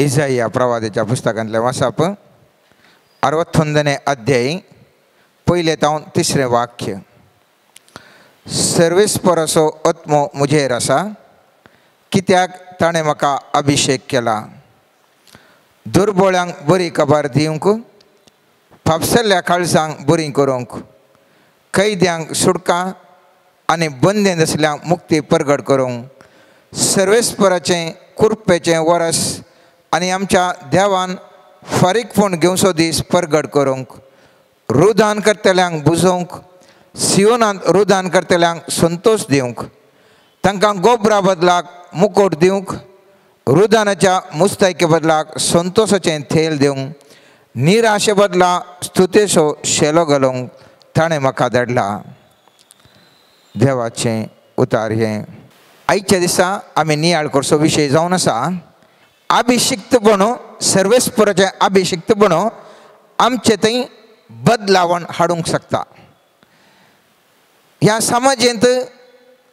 इसाया प्रवादाच्या पुस्तकांतलें वाचप 61 अध्याय पयलें तावन तिसरें वाक्य. सर्वेस्पराचो आत्मो म्हजेर आसा, कित्याक ताणें म्हाका अभिशेक केला दुर्बळ्यांक बरी खबर दिवंक, फापसल्ल्या काळजांक बरी करूंक, कैद्यांक सुटका आनी बंदेन आसल्यांक मुक्ती परगट करूंक, सर्वेस्पराचें कुरपेचें वरस आनी आमच्या देवान फारीकपण घेवचो दीस परगट करूंक, रुदान करतल्यांक बुजोवंक, सियोनांत रुदान करतल्यांक संतोश दिवंक, तांकां गोबरा बदलाक मुकोट दिवंक, रुदानाच्या मुस्तायके बदलाक संतोशाचें थेल दिवंक, निराशे बदला स्तुतेचो शेलो घालूंक ताणें म्हाका धाडला. देवाचें उतार हें. आयच्या दिसा आमी नियाळ करचो विशय जावन आसा अभिषिक्तपण, सर्वेस्पराचें अभिषिक्तपण आमचे थंय बदलावण हाडूंक शकता. ह्या समाजेंत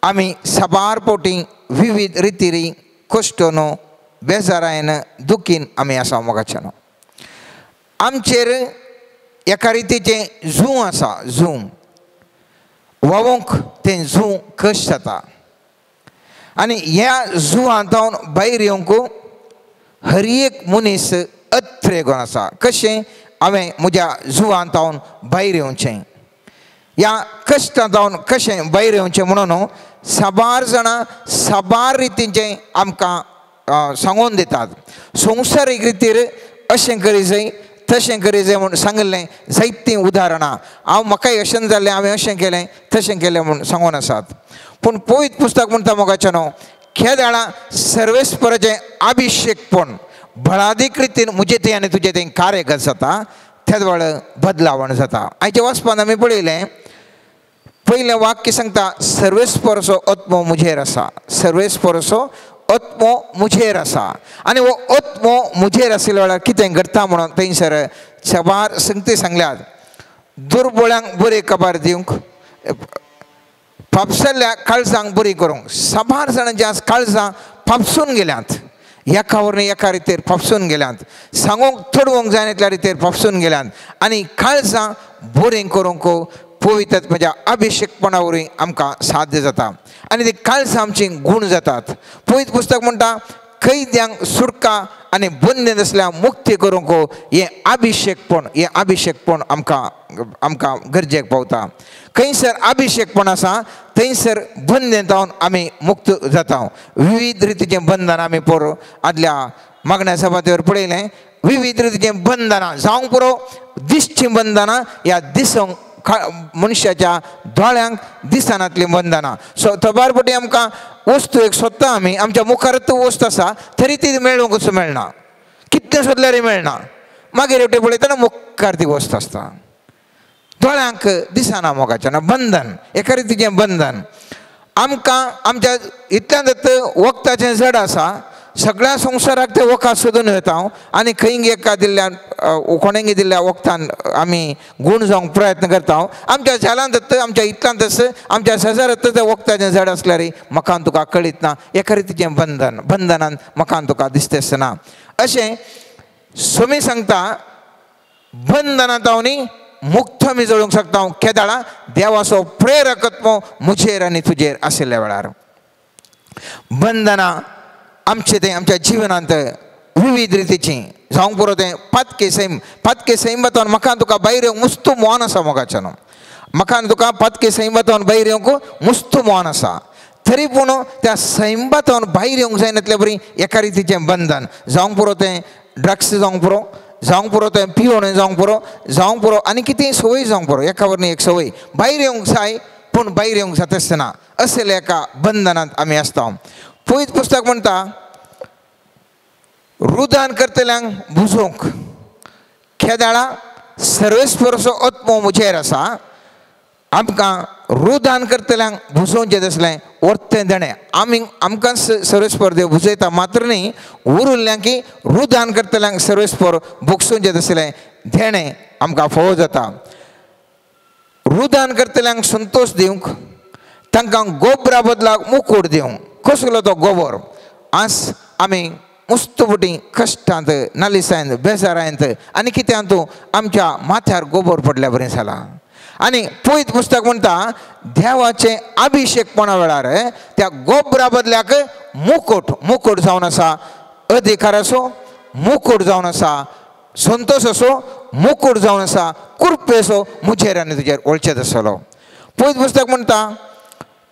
आमी साबार पोटी विविध रितीरी कश्टनो बेजारायन दुखीन आमी आसा मोगाच्यान. आमचेर एका रितीचें जूं आसा, जूं व्हांवूंक तें जूं कश्ट जाता आनी ह्या जुवांतावन भायर येवंक हर एक मनीस अत्रेगोन आसा. कशें हांवें म्हज्या जुवांतावन भायर येवचें, ह्या कश्टांतावन कशें भायर येवचें म्हणून साबार जाणां साबार रितींचें आमकां सांगून दितात. संवसारीक रितीर अशें करी जाय तशें करी जाय म्हूण सांगिल्लें जायतीं उदाहरणां. हांव म्हाकाय अशें जालें, हांवें अशें केलें तशें केलें म्हूण सांगून आसात. पूण पवित्र पुस्तक म्हणटा मोगाचें न्हू, खेदाळां सर्वेस्पराचें अभिषेकपण बळादीक रितीन म्हजे थंय आनी तुजे थंय कार्य जाता, तेद वेळ बदलावण जाता. आयच्या वाचपान आमी पळयलें, पयलें वाक्य सांगता सर्वेस्पराचो आत्मो म्हजेर आसा, सर्वेस्पराचो आत्मो म्हजेर आसा. आनी हो आत्मो म्हजेर आशिल्ल्या वेळार कितें घडटा म्हणून थंयसर साबार संगती सांगल्यात. दुर्बळ्यांक बरी खबर दिवंक, फापसल्ल्या काळजांक बरी करूंक. साबार जाणांची आज काळजां फापसून गेल्यांत, एका वरवीं एका रितीर फापसून गेल्यांत, सांगूंक थोडवंक जायना इतल्या रितीर फापसून गेल्यांत. आनी काळजां बरीं करूंक पवित्र म्हज्या अभिषेकपणा वरवीं आमकां साध्य जाता आनी ती काळजां आमची गूण जातात. पवित्र पुस्तक म्हणटा कैद्यांक सुटका आनी बंदेन आसल्या मुक्ती करूंक हें अभिषेकपण, हें अभिषेकपण आमकां आमकां गरजेक पावता. खंयसर अभिषेकपण आसा थंयसर बंदेन आमी मुक्त जाता. विविध रितीचें बंधन आमी पोर आदल्या मागण्या सभातीवर पळयलें. विविध रितीचें बंधनां जावंक पुरो, दिसचीं बंधनां ह्या दिसोंक मनशाच्या दोळ्यांक दिसनातलीं बंधनां. सो थबार पटी आमकां वस्तू एक सोदता आमी, आमच्या मुखारच वस्त आसा तरी ती मेळूंक मेळना, कितलें सोदल्यारय मेळना. मागीर एकटे पळयतना मुखार ती वस्त आसता, दोळ्यांक दिसना मोगाचें ना बंधन, एका रितीचें बंधन आमकां आमच्या इतल्यान वखदाचें जड आसा. सगळ्या संवसाराक तें वखद सोदून वता आनी खंय एका दिल्ल्यान कोणेंगी दिल्ल्या वखदान आमी गूण जावंक प्रयत्न करता. आमच्या जालांत आमच्या इतल्यांतच आमच्या शेजारांत तें वखदाचें झाड आसल्यार म्हाका तुका कळीत ना. एका रितीचें बंधन, बंधनान म्हाका तुका दिसतेच ना. अशें स्वामी सांगता बंधनांत हांव मुक्त आमी जळूंक शकता केदाळा देवाचो प्रेरकत्व म्हजेर आनी तुजेर आशिल्ल्या वेळार. बंधनां आमचे तें आमच्या जिवनांत विविध रितीचीं जावंक पुरो तें पातके सैम, पातके सैमांतल्यान म्हाका तुका भायर येवंक मुस्तू मोन आसा मोगाच्यान. म्हाका तुका पातके सैमांतल्यान भायर येवंक मुस्तू मोन आसा, तरी पूण त्या सैमांतल्यान भायर येवंक जायना बरी एका रितीचें बंधन जावंक पुरो तें ड्रग्स जावंक पुरो, जावंक पुरो तें पिवण जावंक पुरो, जावंक पुरो आनी कितें संवय जावंक पुरो, एका वरनी एक संवय भायर येवंक जाय पूण भायर येवंक जाता ना असल्या एका बंधनांत आमी आसता. पवित्र पुस्तक म्हणटा रुदान करतल्यांक बुजोवंक, खेदाळा सर्वेस्पराचो आत्मो म्हजेर आसा, आमकां रुदान करतल्यांक बुजोवचें तसलें वर्तें देणें. आमी आमकां सर्वेस्पर देव बुजयता मात्र न्ही, उरुल्ल्यांक की रुदान करतल्यांक सर्वेस्पर भोगसोवचें तसलें देणें आमकां फावो जाता. रुदान करतल्यांक संतोश दिवंक, तांकां गोबरा बदलाक मुकूट दिवंक. कसलो तो गोबर? आज आमी मुस्तुपटी कश्टांत नालिसायंत बेजारायंत आनी कित्यांत तूं आमच्या माथ्यार गोबोर पडल्या बरें जाला. आनी पवित्र पुस्तक म्हणटा देवाचें अभिशेकपणा वेळार त्या गोबरा बदल्याक मुकुट, मुकुट जावन आसा अधिकाराचो, मुकुट जावन आसा संतोषाचो, मुकुट जावन आसा कृपेचो म्हजेर आनी तुजेर वळचेत आसलो. पवित्र पुस्तक म्हणटा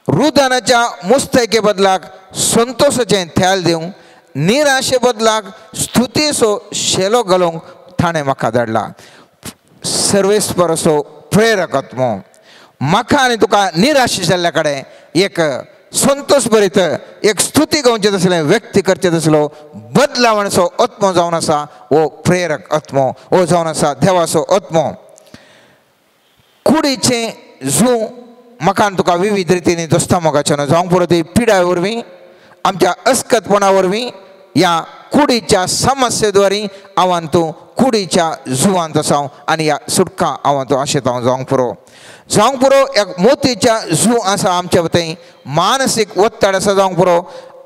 रुदानाच्या मुस्तैके बदलाक संतोषाचें थेल दिवंक, निराशे बदलाक स्तुतीचो शेलो घालूंक ताणें म्हाका धाडला. सर्वेस्पराचो प्रेरक आत्मो म्हाका आनी तुका निराशे जाल्ल्या कडेन एक संतोष भरीत एक स्तुती गावचें तसलें व्यक्ती करचें तसलो बदलावणचो आत्मो जावन आसा हो प्रेरक आत्मो, हो जावन आसा देवाचो आत्मो. कुडीचें जू म्हाका आनी तुका विविध रितीनी दोस्ता मोगाचें न्हू जावंक पुरो ती पिडाय वरवीं आमच्या अस्कतपणा वरवीं ह्या कुडीच्या समस्ये द्वारी हांव तूं कुडीच्या जुवांत आसा आनी ह्या सुटका हांव तूं आशेत हांव जावंक पुरो, जावंक पुरो. एक मोतीच्या जू आसा आमच्या थंय मानसीक ಒತ್ತಡ आसा जावंक पुरो,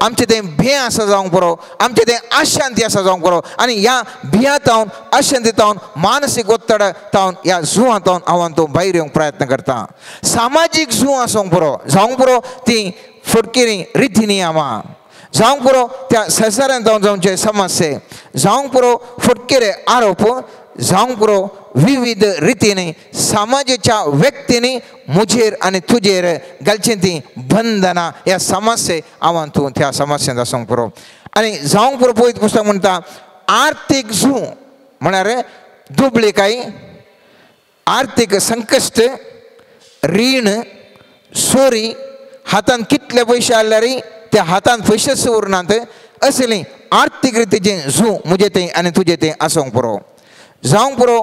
आमचें तें भंय आसा जावंक पुरो, आमचें तें अशांती आसा जावंक पुरो. आनी ह्या भिया तावन अशांती तावन मानसीक ಒತ್ತಡ तावन ह्या जुवां तावन हांव तूं भायर येवंक प्रयत्न करता. सामाजीक जू आसूंक पुरो, जावंक पुरो ती फटकिरी रिती नियमां, जावंक पुरो त्या संवसारांत जावन जावचे समस्ये, जावंक पुरो फटकिरे आरोप, जावंक पुरो विविध रितींनी समाजाच्या व्यक्तींनी म्हजेर आनी तुजेर घालचीं तीं बंधनां ह्या समस्ये हांव तूं त्या समस्यांत आसूंक पुरो. आनी जावंक पुरो पवित्र पुस्तक म्हणटा आर्थीक जू म्हळ्यार दुबळीकाय, आर्थीक संकश्ट, रीण, चोरी, हातांत कितले पयशे आसल्यार त्या हातांत पयशेच उरनात असली आर्थीक रितीचें जू म्हजें तें आनी तुजें तें आसूंक पुरो. जावंक पुरो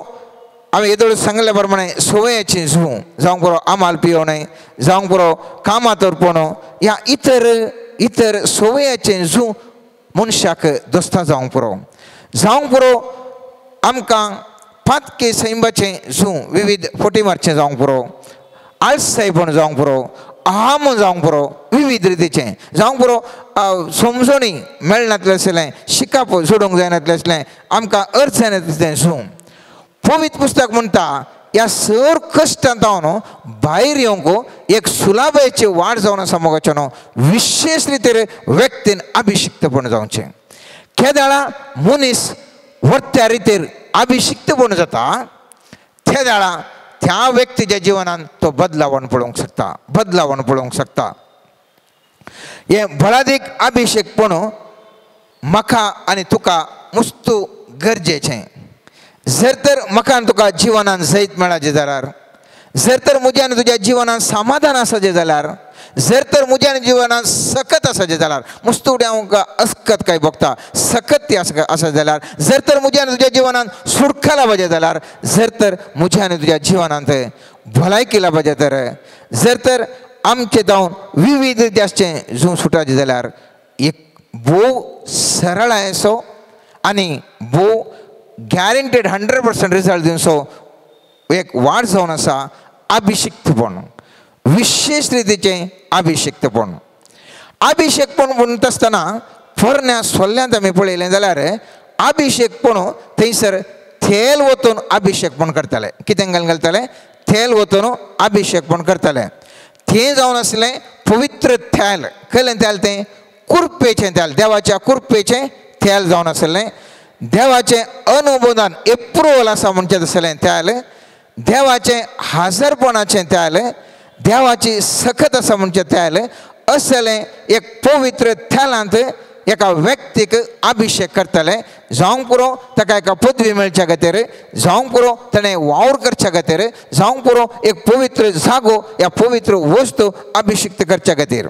हांवें येदोळ सांगल्या प्रमाणे सवयाचें जू जावंक पुरो आमाल पियोवणें, जावंक पुरो कामां तोरपोण ह्या इतर इतर सवयाचें जू मनशाक दोस्ता जावंक पुरो. जावंक पुरो आमकां पातके सैंबाचें जू विविध फोटी मारचें जावंक पुरो, आळसायपण जावंक पुरो, अहम जावंक पुरो, विविध रितीचें जावंक पुरो, समजणी मेळनातलें आसलें, शिकप जोडूंक जायनातलें आसलें, आमकां अर्थ जायनातलें जू. पवित्र पुस्तक म्हणटा ह्या सर कश्टांत न्हू भायर येवंक एक सुलाबायची वाट जावन आसा मोगाचें न्हू विशेष रितीर व्यक्तीन अभिशिक्तपण जावचें. केदाळा मनीस व्हडत्या रितीर अभिशिक्तपण जाता तेदाळा त्या व्यक्तीच्या जिवनान तो बदलावण पळोवंक शकता, बदलावण पळोवंक शकता. हें बळादीक अभिशेकपण म्हाका आनी तुका मुस्तू गरजेचें. जर तर म्हाका आनी तुका जिवनान जैत मेळाचें जाल्यार, जर तर म्हज्या आनी तुज्या जिवनान समाधान आसाचें जाल्यार, जर तर म्हज्या आनी जिवनान सकत आसाचें जाल्यार, मुस्तुडी हांव अस्कत काय भोगता सकत ती आसा जाल्यार, जर तर म्हज्या आनी तुज्या जिवनान सुटका लाभाचें जाल्यार, जर तर म्हज्या आनी तुज्या जिवनांत भलायकी लाभाचें तर, जर तर आमचें जावन विविध रिती आसचें जूं सुटाचें जाल्यार एक भोव सरळ असो आनी भोव गॅरंटेड 100% रिजल्ट दिवचो एक वाट जावन आसा अभिशिक्तपण, विशेष रितीचें अभिशिक्तपण. अभिशेकपण म्हणटा आसतना पोरण्या सोल्ल्यांत आमी पळयलें जाल्यार अभिशेकपण थंयसर तेल वतून अभिशेकपण करताले. कितें घालून घालताले? तेल वतून अभिशेकपण करताले. तें जावन आसलें पवित्र तेल. कसलें तेल तें? कुर्पेचें तेल, देवाच्या कुर्पेचें तेल जावन आसलें. देवाचें अनुमोदन एप्रुवल आसा म्हणचें तसलें तेल, देवाचें हाजरपणाचें तेल, देवाची सकत आसा म्हणचें तेल, असलें एक पवित्र तेलांत एका व्यक्तीक अभिशेक करताले. जावंक पुरो ताका एका पदवी मेळच्या खातीर, जावंक पुरो ताणें वावर करच्या खातीर, जावंक पुरो एक पवित्र जागो ह्या पवित्र वस्तू अभिशिक्त करच्या खातीर.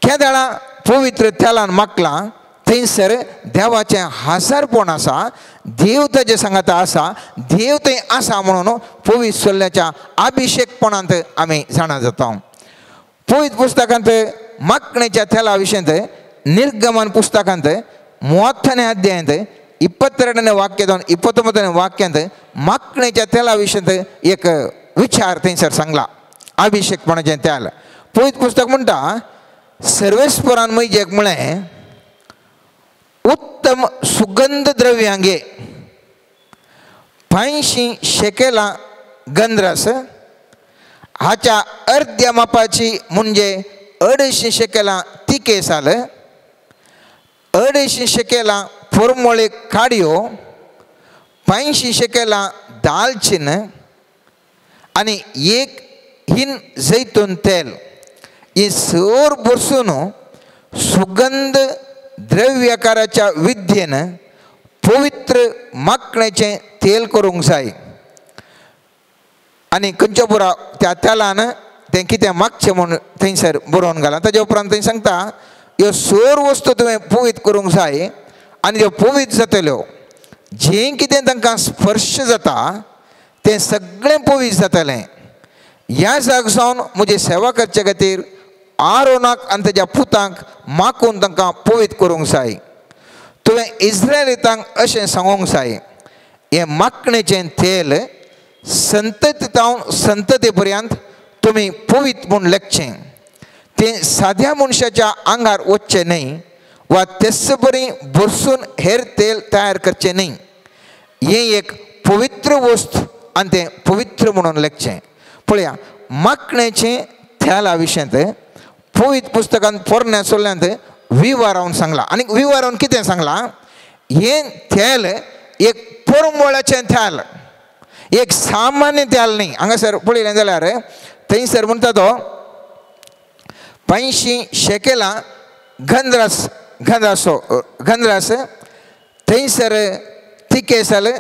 केदळा पवित्र तेलान मागलां थंयसर देवाचें हाजरपण आसा, देव ताजे सांगाता आसा, देव थंय आसा म्हणून पवित्र सोल्ल्याच्या अभिशेकपणांत आमी जाणा जाता. पवित्र पुस्तकांत मागणेच्या तेला विशयांत ನಿರ್ಗಮನ ಪುಸ್ತಕ 30ನೇ ಅಧ್ಯಾಯ 22ನೇ ವಾಕ್ಯದ 29ನೇ ವಾಕ್ಯ मागणेच्या तेला विशयांत एक विचार थंयसर सांगला अभिशेकपणाचें तेल. पवित्र पुस्तक म्हणटा सर्वेस्परान म्हजेक म्हळें उत्तम सुगंध द्रव्यां घे 500 शेकेलां गंधरस हाच्या अर्द्या मापाची म्हणजे 250 शेकेलां तिके साल 250 शेकेलां पोरमोळे काडयो 500 शेकेलां दालचीन आनी 1 हिन जैतून तेल ही सर भरसून सुगंध द्रव्यकाराच्या विद्येन पवित्र माकण्याचें तेल करूंक जाय. आनी खंयच्या पुरा त्या तेलान तें कितें मागचें म्हूण थंयसर बरोवन घालां. ताजे उपरांत थंय सांगता ह्यो सर वस्तू तुवें पवित्र करूंक जाय आनी त्यो पवित्र जातल्यो जें कितें तांकां स्पर्श जाता तें सगळें पवित्र जातलें. ह्या जाग जावन म्हजी सेवा करचे खातीर आरोनाक आनी ताज्या पुतांक माकून तांकां पवित्र करूंक जाय. तुवें इस्रायलितांक अशें सांगूंक जाय हें माकणेचें तेल संतती जावन संतती पर्यंत तुमी पवित्र म्हूण लेखचें. तें साद्या मनशाच्या आंगार वचचें न्हय वा तेच बरी भरसून हेर तेल तयार करचें न्हय. हें एक पवित्र वस्त आनी तें पवित्र म्हणून लेखचें. पळया माकणेचें तेला विशयांत पवित्र पुस्तकांत पोरण्या सोल्ल्यांत विवारावन सांगलां. आनी विवारावन कितें सांगलां हें तेल एक पोरमोळाचें तेल एक सामान्य तेल न्ही. हांगासर पळयलें जाल्यार थंयसर म्हणटा तो 500 शेकेलां गंधरस गंधरासो गंधरस थंयसर तिके साल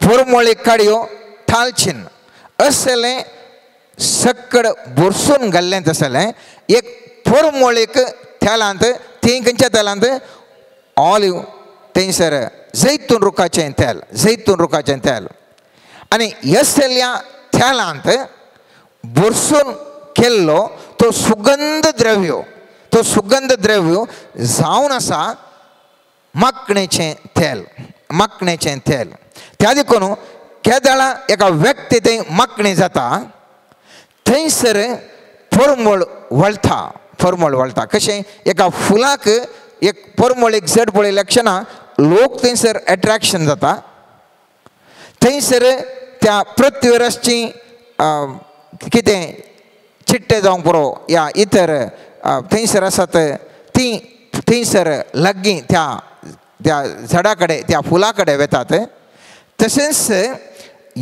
पोरमोळी काडयो थालचीन असलें सक्कड भरसून घाल्लें तसलें एक पोरमोळीक तेलांत ती खंयच्या तेलांत ऑलिव थंयसर जैतून रुखाचें तेल जैतून रुखाचें तेल आनी असल्या तेलांत भरसून केल्लो तो सुगंध द्रव्य तो सुगंध द्रव्य जावन आसा माकणेचें तेल माकणेचें तेल. त्या देखून केदळा एका व्यक्ती थंय माकणें जाता थंयसर पोरमोळ वळटा पोरमोळ वळटा. कशें एका फुलाक एक पोरमोळीक जड पळयल्या क्षणा लोक थंयसर एट्रेक्शन जाता. थंयसर त्या पृथ्वीर आसची कितें चिट्टे जावंक पुरो या इतर थंयसर आसात ती थंयसर लागीं त्या त्या झाडा कडेन त्या फुला कडेन वेतात. तशेंच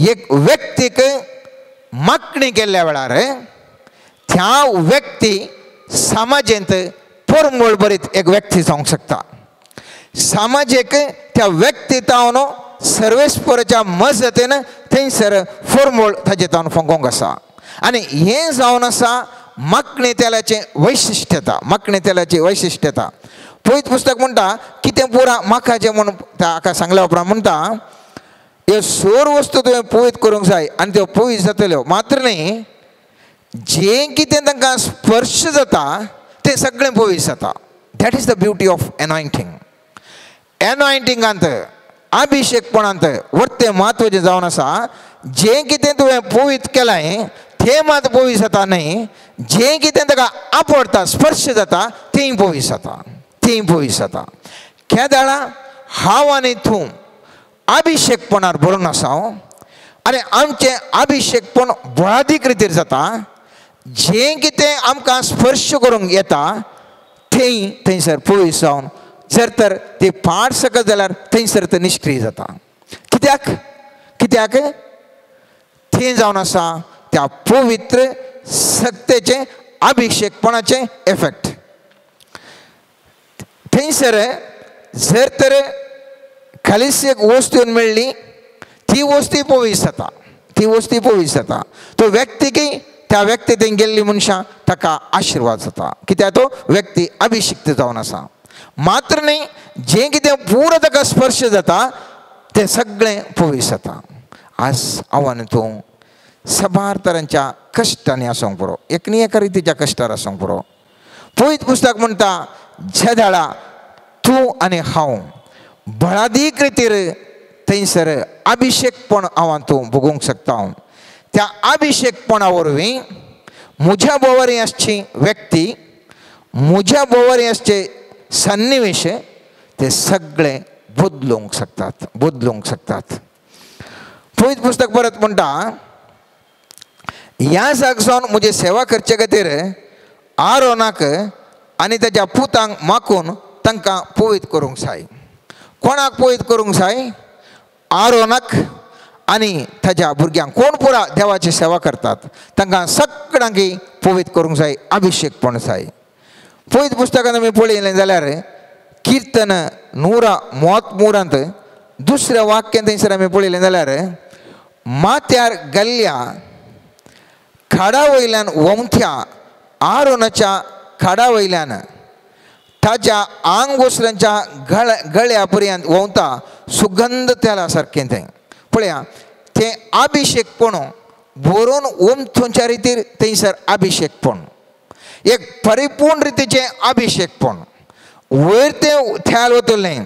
एक व्यक्तीक मागणी केल्ल्या वेळार त्या व्यक्ती समाजेंत पोरमोळ बरीत एक व्यक्ती जावंक शकता. समाजेक त्या व्यक्ती तावन सर्वेस्पराच्या मजतीन थंयसर फोरमोळ ताजे तावन फोंकोंक आसा. आनी हें जावन आसा मागणी तेलाचें वैशिश्ट्यता मागणी तेलाची वैशिश्ट्यता. पवित्र पुस्तक म्हणटा कितें पुरा म्हाकाचें म्हूण ताका सांगल्या उपरांत म्हणटा ह्यो सोर वस्तू तुवें पवित्र करूंक जाय आनी त्यो पवित्र जातल्यो. मात्र न्ही जें कितें तांकां स्पर्श जाता तें सगळें पवित्र जाता. That is the beauty of anointing. एनॉयंटिंगांत अभिषेकपणांत वर्तें म्हत्वाचें जावन आसा जें कितें तुवें पवित्र केलां तें मात पवित्र जाता न्हय जें कितें ताका आपडटा स्पर्श जाता तेंय पवित्र जाता तेंय पवित्र जाता. केदळा हांव आनी तूं अभिषेकपणार भरून आसा आनी आमचें अभिषेकपण बळादीक रितीर जाता. जें कितें आमकां स्पर्श करूंक येता थंय थंयसर पवित्र जावन जर तर ती पाड सकत जाल्यार थंयसर तें निश्क्रीय जाता. कित्याक कित्याक थंय जावन आसा त्या पवित्र सक्तेचें अभिषेकपणाचें एफेक्ट. थंयसर जर तर खालीस एक वस्त येवन मेळ्ळी ती वस्ती पवित्र जाता ती वस्ती पवित्र जाता. तो व्यक्तीकी त्या व्यक्ती थंय गेल्ली मनशां ताका आशिर्वाद जाता. कित्याक तो व्यक्ती अभिषिक्त जावन आसा. मात्र न्ही जें कितें पुरो ताका स्पर्श जाता तें सगळें पवित्र जाता. आज हांव आनी तूं सबार तरांच्या कश्टांनी आसूंक पुरो एक न्ही एका रितीच्या कश्टार आसूंक पुरो. पवित्र पुस्तक म्हणटा जेदाळा तूं आनी हांव बळादीक रितीर थंयसर अभिषेकपण हांव तूं भोगूंक शकता. त्या अभिषेकपणा वरवीं म्हज्या भोंवरी आसची व्यक्ती म्हज्या भोंवरी आसचे सन्निवेश ते सगळे बदलूंक शकतात, बदलूंक शकतात. पवित्र पुस्तक परत म्हणटा, ह्या जागसावन म्हजी सेवा करचे खातीर आरोनाक आनी ताच्या पुतांक माकून तांकां पवित्र करूंक जाय. कोणाक पवित्र करूंक जाय? आरोनाक आनी ताच्या भुरग्यांक. कोण पुरा देवाची सेवा करतात तांकां सगळ्यांकी पवित्र करूंक जाय, अभिशेकपण जाय. पवित्र पुस्तकान आमी पळयलें जाल्यार किर्तन 133 दुसऱ्या वाक्यान थंयसर आमी पळयलें जाल्यार माथ्यार गल्ल्या खाडा वयल्यान वमथ्या आरोनाच्या खाडा वयल्यान ताच्या आंग वसऱ्यांच्या गळ्या पर्यंत व्हांवता सुगंध तेला सारकें तें. पळया तें अभिशेकपण भरून ओमथोंच्या रितीर थंयसर अभिशेकपण, एक परिपूर्ण रितीचें अभिशेकपण. वयर तें थ्याल वतलें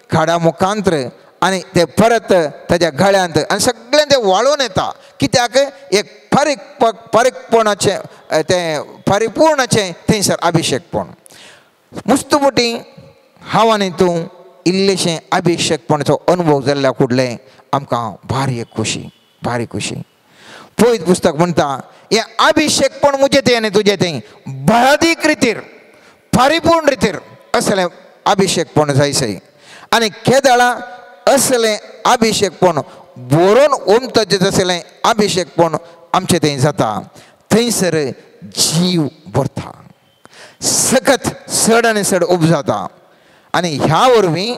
खाडा मुखांत्र आनी तें परत ताच्या गळ्यांत आनी सगळें तें वाळून येता. कित्याक? एक परिकपणाचें तें परिपूर्णाचें थंयसर अभिशेकपण. मुस्तुपुटी हांव आनी तूं इल्लेशें अभिशेकपणाचो अनुभव जाल्ल्या कुडलें आमकां भारी एक खुशी, भारी खुशी. पवित्र पुस्तक म्हणटा हें अभिशेकपण म्हजें तें आनी तुजें तें बळादीक रितीर परिपूर्ण रितीर असलें अभिशेकपण जायसय. आनी केदळा असलें अभिशेकपण भरून ओमताचें तसलें अभिशेकपण आमचें थंय जाता, थंयसर जीव भरता, सकत चड आनी चड उब जाता. आनी ह्या वरवीं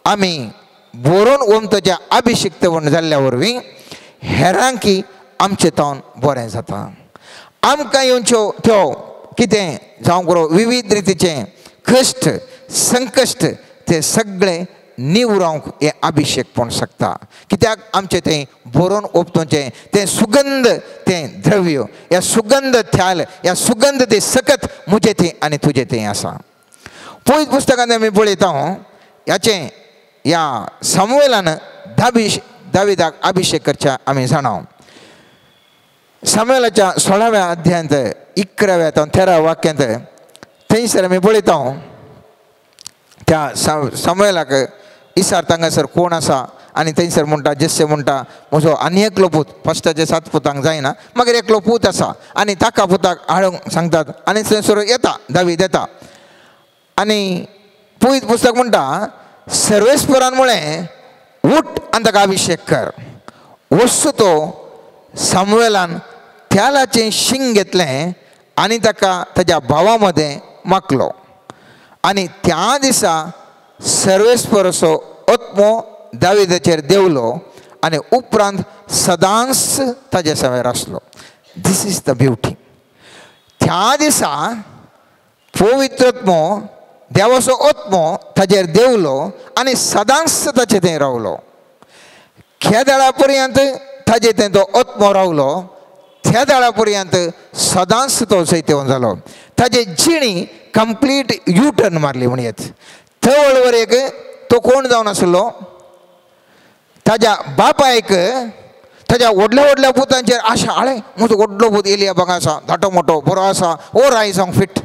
आमी भरून ओमताच्या अभिशिक्तपण जाल्ल्या वरवीं हेरांकी आमचें तावन बरें जाता. आमकां येवच्यो त्यो कितें जावंक बरो विविध रितीचें कश्ट संकश्ट ते सगळे निवरावंक हें अभिशेकपण शकता. कित्याक? आमचें तें भरून ओपतोचें तें सुगंध तें द्रव्य, ह्या सुगंध थ्याल, ह्या सुगंध तें सकत म्हजें तें आनी तुजें तें आसा. पवित्र पुस्तकांत आमी पळयता ह्याचें ह्या सामुएलान दाविदाक अभिशेक करच्या आमी जाणा. सामुएलाच्या 16व्या अध्यायांत 11व्या ते 13व्या वाक्यांत थंयसर आमी पळयता त्या सामुएलाक इसार तांगासर कोण आसा आनी थंयसर म्हणटा जेस्से म्हणटा म्हजो आनी एकलो पूत, फस्टाचे 7 पुतांक जायना, मागीर एकलो पूत आसा आनी ताका पुताक हाडूंक सांगतात आनी थंयसर येता दावीद येता. आनी पवित्र पुस्तक म्हणटा सर्वेस्परान म्हळें उठ आनी ताका अभिशेक कर. वस्तू तो सामुएलान तेलाचें शिंग घेतलें आनी ताका ताच्या भावा मदें माकलो आनी त्या दिसा सर्वेस्पराचो आत्मो दाविदाचेर देंवलो आनी उपरांत सदांच ताजे सवेर आसलो. This is the beauty. त्या दिसा पवित्र आत्मो देवाचो आत्मो ताजेर देंवलो आनी सदांच ताचे थंय रावलो. केदळा पर्यंत ताजे थंय तो आत्मो रावलो, त्या दळा पर्यंत सदांच तो जैतवंत जालो. ताजे जिणी कंप्लीट यू टर्न मारली म्हणयेत. थंय एक तो कोण जावन आसलो ताज्या बापायक ताज्या व्हडल्या व्हडल्या पुतांचेर आशा, आळे म्हजो व्हडलो पूत एलिया बागा आसा, धाटो मोटो बरो आसा, ओ राय जावंक फिट.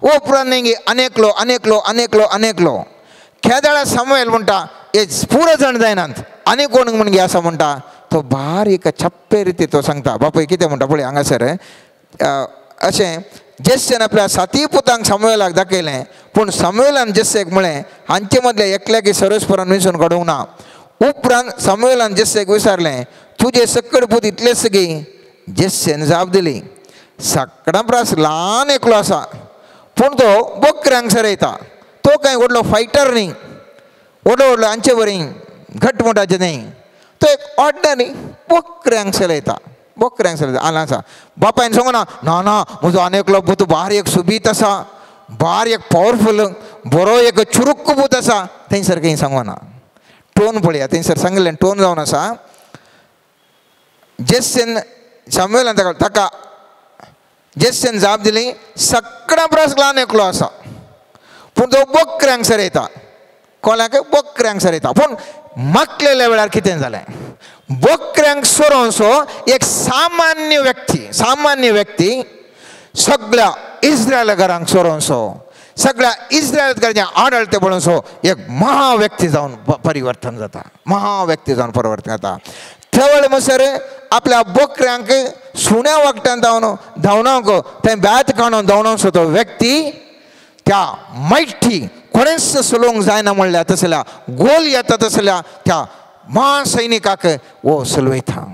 ओ उपरांत न्ही अनेकलो अनेकलो अनेकलो अनेकलो खेदाळा सामुएल म्हणटा हे पुरो जाण जायनात आनी कोण म्हणगे आसा म्हणटा. तो बारीक छप्पे रिती तो सांगता बापूय कितें म्हणटा पळय हांगासर अशें जेस्सेन आपल्या साती पुतांक सामुएलाक दाखयलें, पूण सामुएलान जेस्सेक म्हळें हांचे मदले एकल्याक सर्वेस्परान विंचून काडूंक ना. उपरांत सामुएलान जेस्सेक विचारलें तुजे सकड पूत इतलेच गी? जेस्सेन जाप दिली सगळ्यां परस ल्हान एकलो आसा, पूण तो बोकऱ्यांक सरयता, तो कांय व्हडलो फायटर न्ही, व्हडलो व्हडलो हांचे बरी घट मोटाचें न्ही, तो एक ऑर्डनरी बोकऱ्यांक चलयता, बोकऱ्यांक चलयता आला आसा. बापायन सांगू ना ना ना म्हजो आनी एकलो पूत बारीक एक सुबीत आसा, बारीक एक पावरफूल बरो एक चुरुक्क पूत आसा, थंयसर खंय सांगू ना. टोन पळया थंयसर सांगिल्लें टोन जावन आसा. जेस्सेन सामुएलान ताका जेस्सेन जाप दिली सगळ्यां परस ल्हान एकलो आसा, पूण तो बोकऱ्यांक सरयता, कोल्याक बोकऱ्यांक सरयता. पूण माकलेल्या वेळार कितें जालें, बोकऱ्यांक सरोवसो एक सामान्य व्यक्ती, सामान्य व्यक्ती सगळ्या इस्रायल घरांक सरोवसो सगळ्या इस्रायल आडळते पळोवन सो एक महाव्यक्ती जावन परिवर्तन जाता, महाव्यक्ती जावन परिवर्तन जाता. थवळ मसर आपल्या बोकऱ्यांक सुण्या वागट्यान धांवन धांवणांक थंय ब्यात काडून धांवणांक सो तो व्यक्ती त्या मैठी कोणेच सलोवंक जायना म्हणल्या तसल्या गोल येता तसल्या त्या महासैनिकाक वो सलवयता.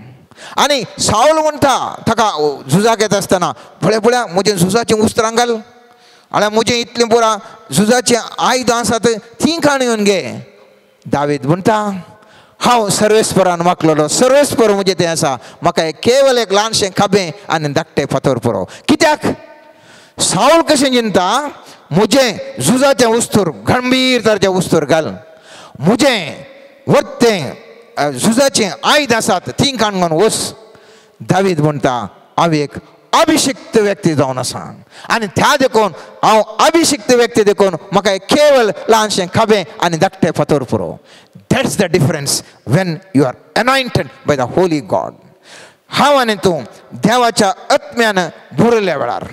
आनी सावल म्हणटा ताका झुजाक येता आसतना पळय पळया म्हजें झुजाचें उस्त्रां घाल, आनी म्हजें इतलें पुरा झुजाचें आयुधां आसात तीं काण येवन घे. दावीद म्हणटा हांव सर्वेस्परान वाकलेलो, सर्वेस्पर म्हजें तें आसा, म्हाका केवल एक ल्हानशें खाबें आनी धाकटें फातर पुरो. कित्याक सावल कशें चिंता म्हजें झुजाचें उस्तूर गंभीर तरेचें उस्तूर घाल, म्हजें वरतें झुजाचें आयुध आसात तीं काडून वच. दावीद म्हणटा हांव एक अभिषिक्त व्यक्ती जावन आसा आनी त्या देखून हांव अभिषिक्त व्यक्ती देखून म्हाका केवल ल्हानशें खाबें आनी धाकटें फातर पुरो. That's the difference when you are anointed by the holy God. हांव आनी तूं देवाच्या आत्म्यान भरल्या वेळार,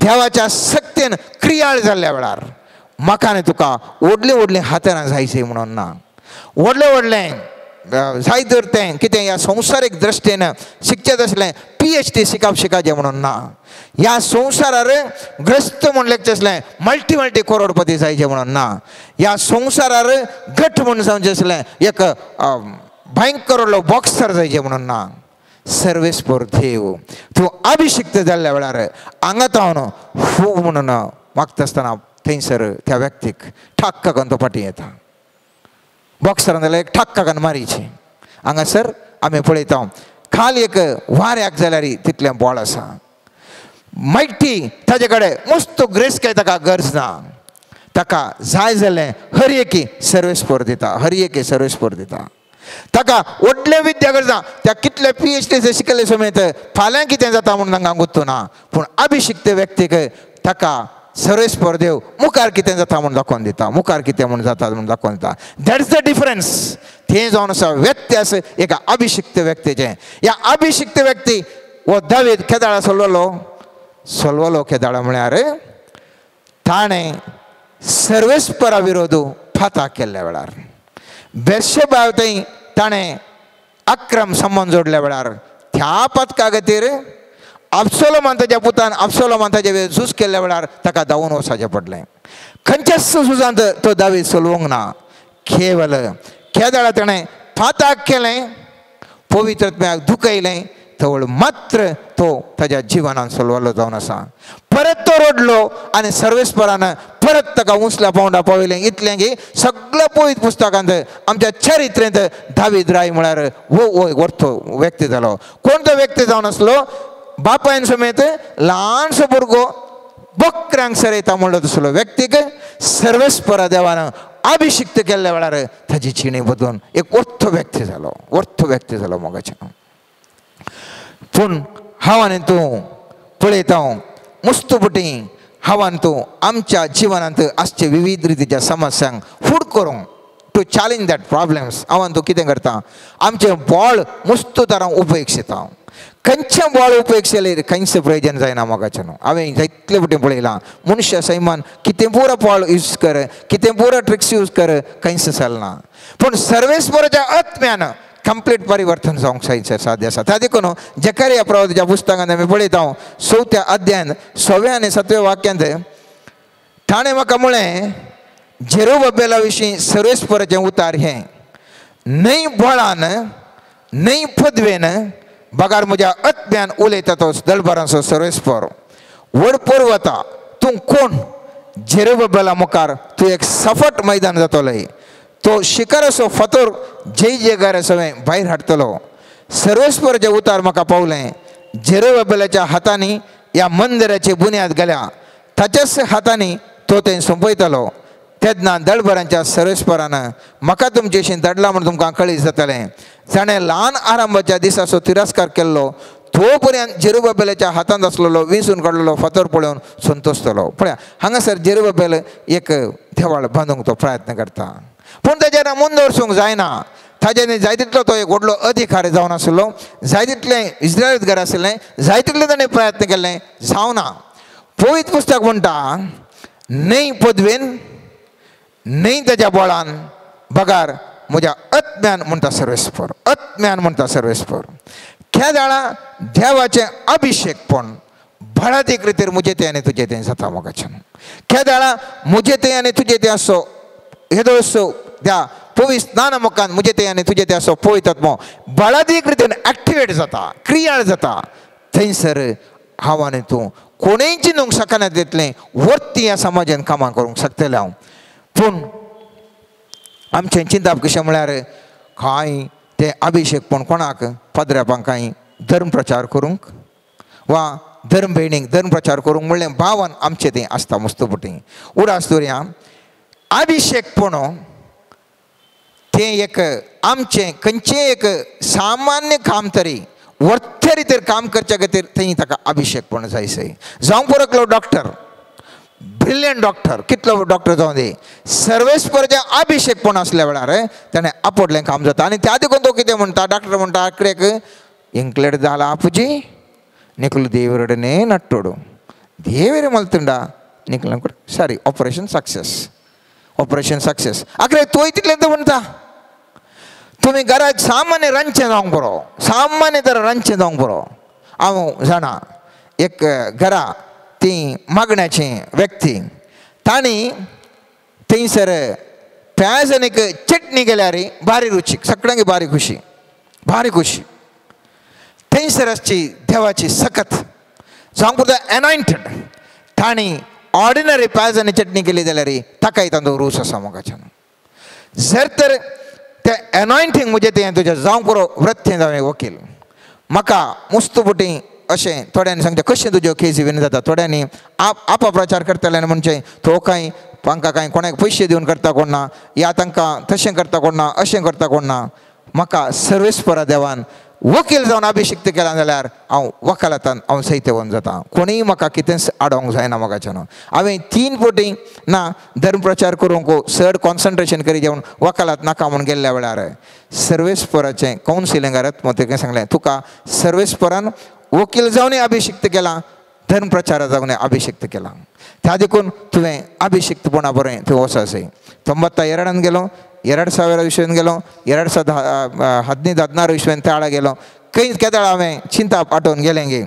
देवाच्या शक्तीन क्रियाळ जाल्ल्या वेळार म्हाका आनी तुका व्हडलीं व्हडलीं हातारां जायची म्हणून ना, व्हडलें व्हडलें जाय तर तें कितें ह्या संवसारीक दृश्टीन शिकचें तसलें PhD शिकप शिकाचें म्हणून ना, ह्या संवसारार ग्रस्त म्हूण लेखचें आसलें मल्टी मल्टी करोडपती जायचें म्हणून ना, ह्या संवसारार घट म्हूण जावचें आसलें एक भयंकर व्हडलो बॉक्सर जायचें म्हणून ना. सर्वेस्पर देव तूं अभिषिक्त जाल्ल्या वेळार आंगातावन फू म्हणून मागता आसतना थंयसर त्या व्यक्तीक ठाक्क करून तो फाटीं येता. बॉक्सरान जाल्यार एक ठाक्क करून मारीची. हांगासर आमी पळयता खाल एक वाऱ्याक जाल्यार तितलें बळ आसा, मायटी ताजे कडेन मस्त ग्रेस काय ताका गरज ना, ताका जाय जालें हर एकी सर्वेस्पर दिता, हर एकी सर्वेस्पर दिता. ताका व्हडलें विद्या गरज ना, त्या कितले PhD शिकले समेत फाल्यां कितें जाता म्हूण तांकां गुत्तू ना, पूण अभिषिक्त व्यक्तीक ताका सर्वेस्पर देव मुखार कितें जाता म्हूण दाखोवन दिता, मुखार कितें म्हूण जाता म्हूण दाखोवन दिता. That's the difference. थंय जावन आसा व्यत्यास एका अभिषिक्त व्यक्तीचें. ह्या अभिषिक्त व्यक्ती हो दावीद केदाळा सोलवलो, सोलवलो केदाळा म्हळ्यार ताणें सर्वेस्परा विरोध फाता केल्ल्या वेळार, बेर्शेबा थंय ताणें अक्रम संबंद जोडल्या वेळार त्या पदका खातीर अब्सोलोमान ताच्या पुतान अब्सोलोमान ताचे झूज केल्ल्या वेळार ताका धांवून वचपाचें पडलें. खंयच्याच झुजांत तो दावीद सोलवंक ना, केवल केदाळा ताणें फाताक केलें, पवित्रत्म्याक दुखयलें, तवळ मात्र तो ताज्या जिवनान सोलवलो जावन आसा. परत तो रडलो आनी सर्वेस्परान परत ताका उंचल्या पावंडा पावयलें. इतलें की सगळ्या पवित्र पुस्तकांत आमच्या चरित्रेंत दावीद राय म्हळ्यार हो वर्थो व्यक्ती जालो. कोण तो व्यक्ती जावन आसलो? बापायन समेत ल्हानसो भुरगो बकऱ्यांक सरयता म्हणलो तसलो व्यक्तीक सर्वेस्परा देवान अभिषिक्त केल्ल्या वेळार ताजी जिणी बदलून एक वर्थ व्यक्ती जालो, वर्थ व्यक्ती जालो मोगाच्या. पूण हांव आनी तूं पळयता मुस्त पुटी हांव आनी तूं आमच्या जिवनांत आसचे विविध रितीच्या समस्यांक फूड करूंक टू चॅलेंज that problems हांव आनी तूं कितें करता? आमचें बळ मुस्त तरां उपेक्षिता. खंयचें बळ उपयोग केलें खंयचें प्रयोजन जायना मोगाचें न्हू. हांवें जायतले फावटी पळयलां मनशा सैमान कितें पुरो बळ यूज कर, कितें पुरो ट्रिक्स यूज कर, खंयच चलना. पूण सर्वेस्पराच्या आत्म्यान कंप्लीट परिवर्तन जावंक जाय साध्य आसा. त्या देखून जकारिया प्रवादाच्या पुस्तकांत आमी पळयता 4थ्या अध्यायांत 6व्या आनी 7व्या वाक्यांत ताणें म्हाका म्हळें जेरुबाबेला विशीं सर्वेस्पराचें उतार हें, न्हय बळान न्हय पदवेन बगार म्हज्या आत्म्यान उलयता तो दळभरांचो सर्वेस्पर. व्हड पर्वता तूं कोण? जेरुबाबेला मुखार तूं एक सफट मैदान जातलें, तो शिखराचो फातर जय जयकार सगळें भायर हाडटलो. सर्वेस्पराचें उतार म्हाका पावलें, जेरुबाबेलाच्या हातांनी ह्या मंदिराची बुन्याद घाल्या, ताच्याच हातांनी तो थंय सोंपयतलो. तेन्ना दळभरांच्या सर्वेस्परान म्हाका तुमचे धाडला म्हूण तुमकां कळीत जातलें. जाणें ल्हान आरंभाच्या दिसाचो तिरस्कार केल्लो तो पर्यंत जेरुबाबेलाच्या हातांत आसलेलो विंचून काडलेलो फातर पळोवन संतोशतलो. पळया हांगासर जेरुबाबेल एक देवाळ बांदूंक तो प्रयत्न करता, पूण ताजेर मुंदवरसूंक जायना. ताज्यानी जाय तितलो तो एक व्हडलो अधिकारी जावन आसलो, जाय तितलें इस्रायलीत घर आशिल्लें, जाय तितलें ताणें प्रयत्न केल्लें जावना. पवित्र पुस्तक म्हणटा न्हय पदवेन न्हय ताज्या बळान बगार म्हज्या आत्म्यान म्हणटा सर्वेस्पर, आत्म्यान म्हणटा सर्वेस्पर. केदाळा देवाचें अभिशेकपण बळादीक रितीर म्हजें तें आनी तुजें तें जाता मोगाच्यान. केदाळा म्हजें तें आनी तुजें तें असो हेदोळसो त्या पवित्र स्नान मुखान म्हजें तें आनी तुजें तें असो पवित्र आत्मो बळादीक रितीन एक्टिवेट जाता, क्रियाळ जाता. थंयसर हांव आनी तूं कोणूय चिंतूंक शकना तितलें वर्ती ह्या समाजान कामां करूंक शकतलें हांव. पूण आमचें चिंतप कशें म्हळ्यार कांय तें अभिशेकपण कोणाक पाद्र्यापांक कांय धर्म प्रचार करूंक वा धर्म भयणीक धर्म प्रचार करूंक म्हणलें भावन आमचें तें आसता मुस्तपुटी. उडास दवरया अभिशेकपण तें एक आमचें खंयचें एक सामान्य काम तरी वर्ते रितीर काम करच्या खातीर थंय ताका अभिशेकपण जाय सय. जावं पुरो एकलो डॉक्टर, ब्रिलियंट डॉक्टर, कितलो डॉक्टर जावं दी, सर्वेस्पराचें अभिशेकपण आसल्या वेळार ताणें आपोडलें काम जाता. आनी त्या देखून तो कितें म्हणटा, डॉक्टर म्हणटा आकरेक इंकलेट जाला आपुजी निकलो देवरडने नट्टोडू देवेर मलतुंडा निकलो sorry operation success, operation success. आकरे तोय तितलें तो म्हणटा तुमी घराक सामान्य रांदचें जावंक बरो, सामान्य तर रांदचें जावंक बरो. हांव जाणा एक घरा ती मागण्याची व्यक्ती तांणी थंयसर प्याज आनी चटणी केल्यार बारी रुचीक, सगळ्यांक बारी खुशी, बारी खुशी. थंयसर आसची देवाची सकत जावंक पुरता एनॉयंटेड तांणी ऑर्डिनरी प्याज आनी चटणी केली जाल्यार ताकाय तांचो रूच आसा मोगाच्यान. जर तर तें एनॉयंटींग म्हजें तें तुजें जावंक पुरो वृत्तें जावं वकील. म्हाका मुस्तपुटी अशें थोड्यांनी सांगचें कशें तुज्यो केसी विन जाता, थोड्यांनी आप प्रचार करतले म्हणचे तो कांय तांकां कांय कोणाक पयशे दिवन करता कोण ना, या तांकां तशें करता कोण ना, अशें करता कोण ना. म्हाका सर्वेस्परा देवान वकील जावन अभिशिक्त केला जाल्यार हांव वकालतान हांव सैतेवन जाता. कोणीय म्हाका कितेंच आडोवंक जायना मोगाच्यान. हांवें 3 फावटी ना धर्म प्रचार करूंक चड कॉन्सन्ट्रेशन करी जेवन वकालत नाका म्हूण गेल्ल्या वेळार सर्वेस्पराचें कावन्सिलिंगार आत्महत्या सांगलें तुका सर्वेस्परान वकील जावनय अभिशिक्त केला, धर्म प्रचार जावन अभिशिक्त केला, त्या देखून तुवें अभिशिक्तपणा बरें तुवें वचो आसय. 92 गेलो, 2000 इस्वेन गेलो, 2015 16 इस्वेन त्याळा गेलो. खंय केदाळ हांवें चिंताप आठोवन गेलें गे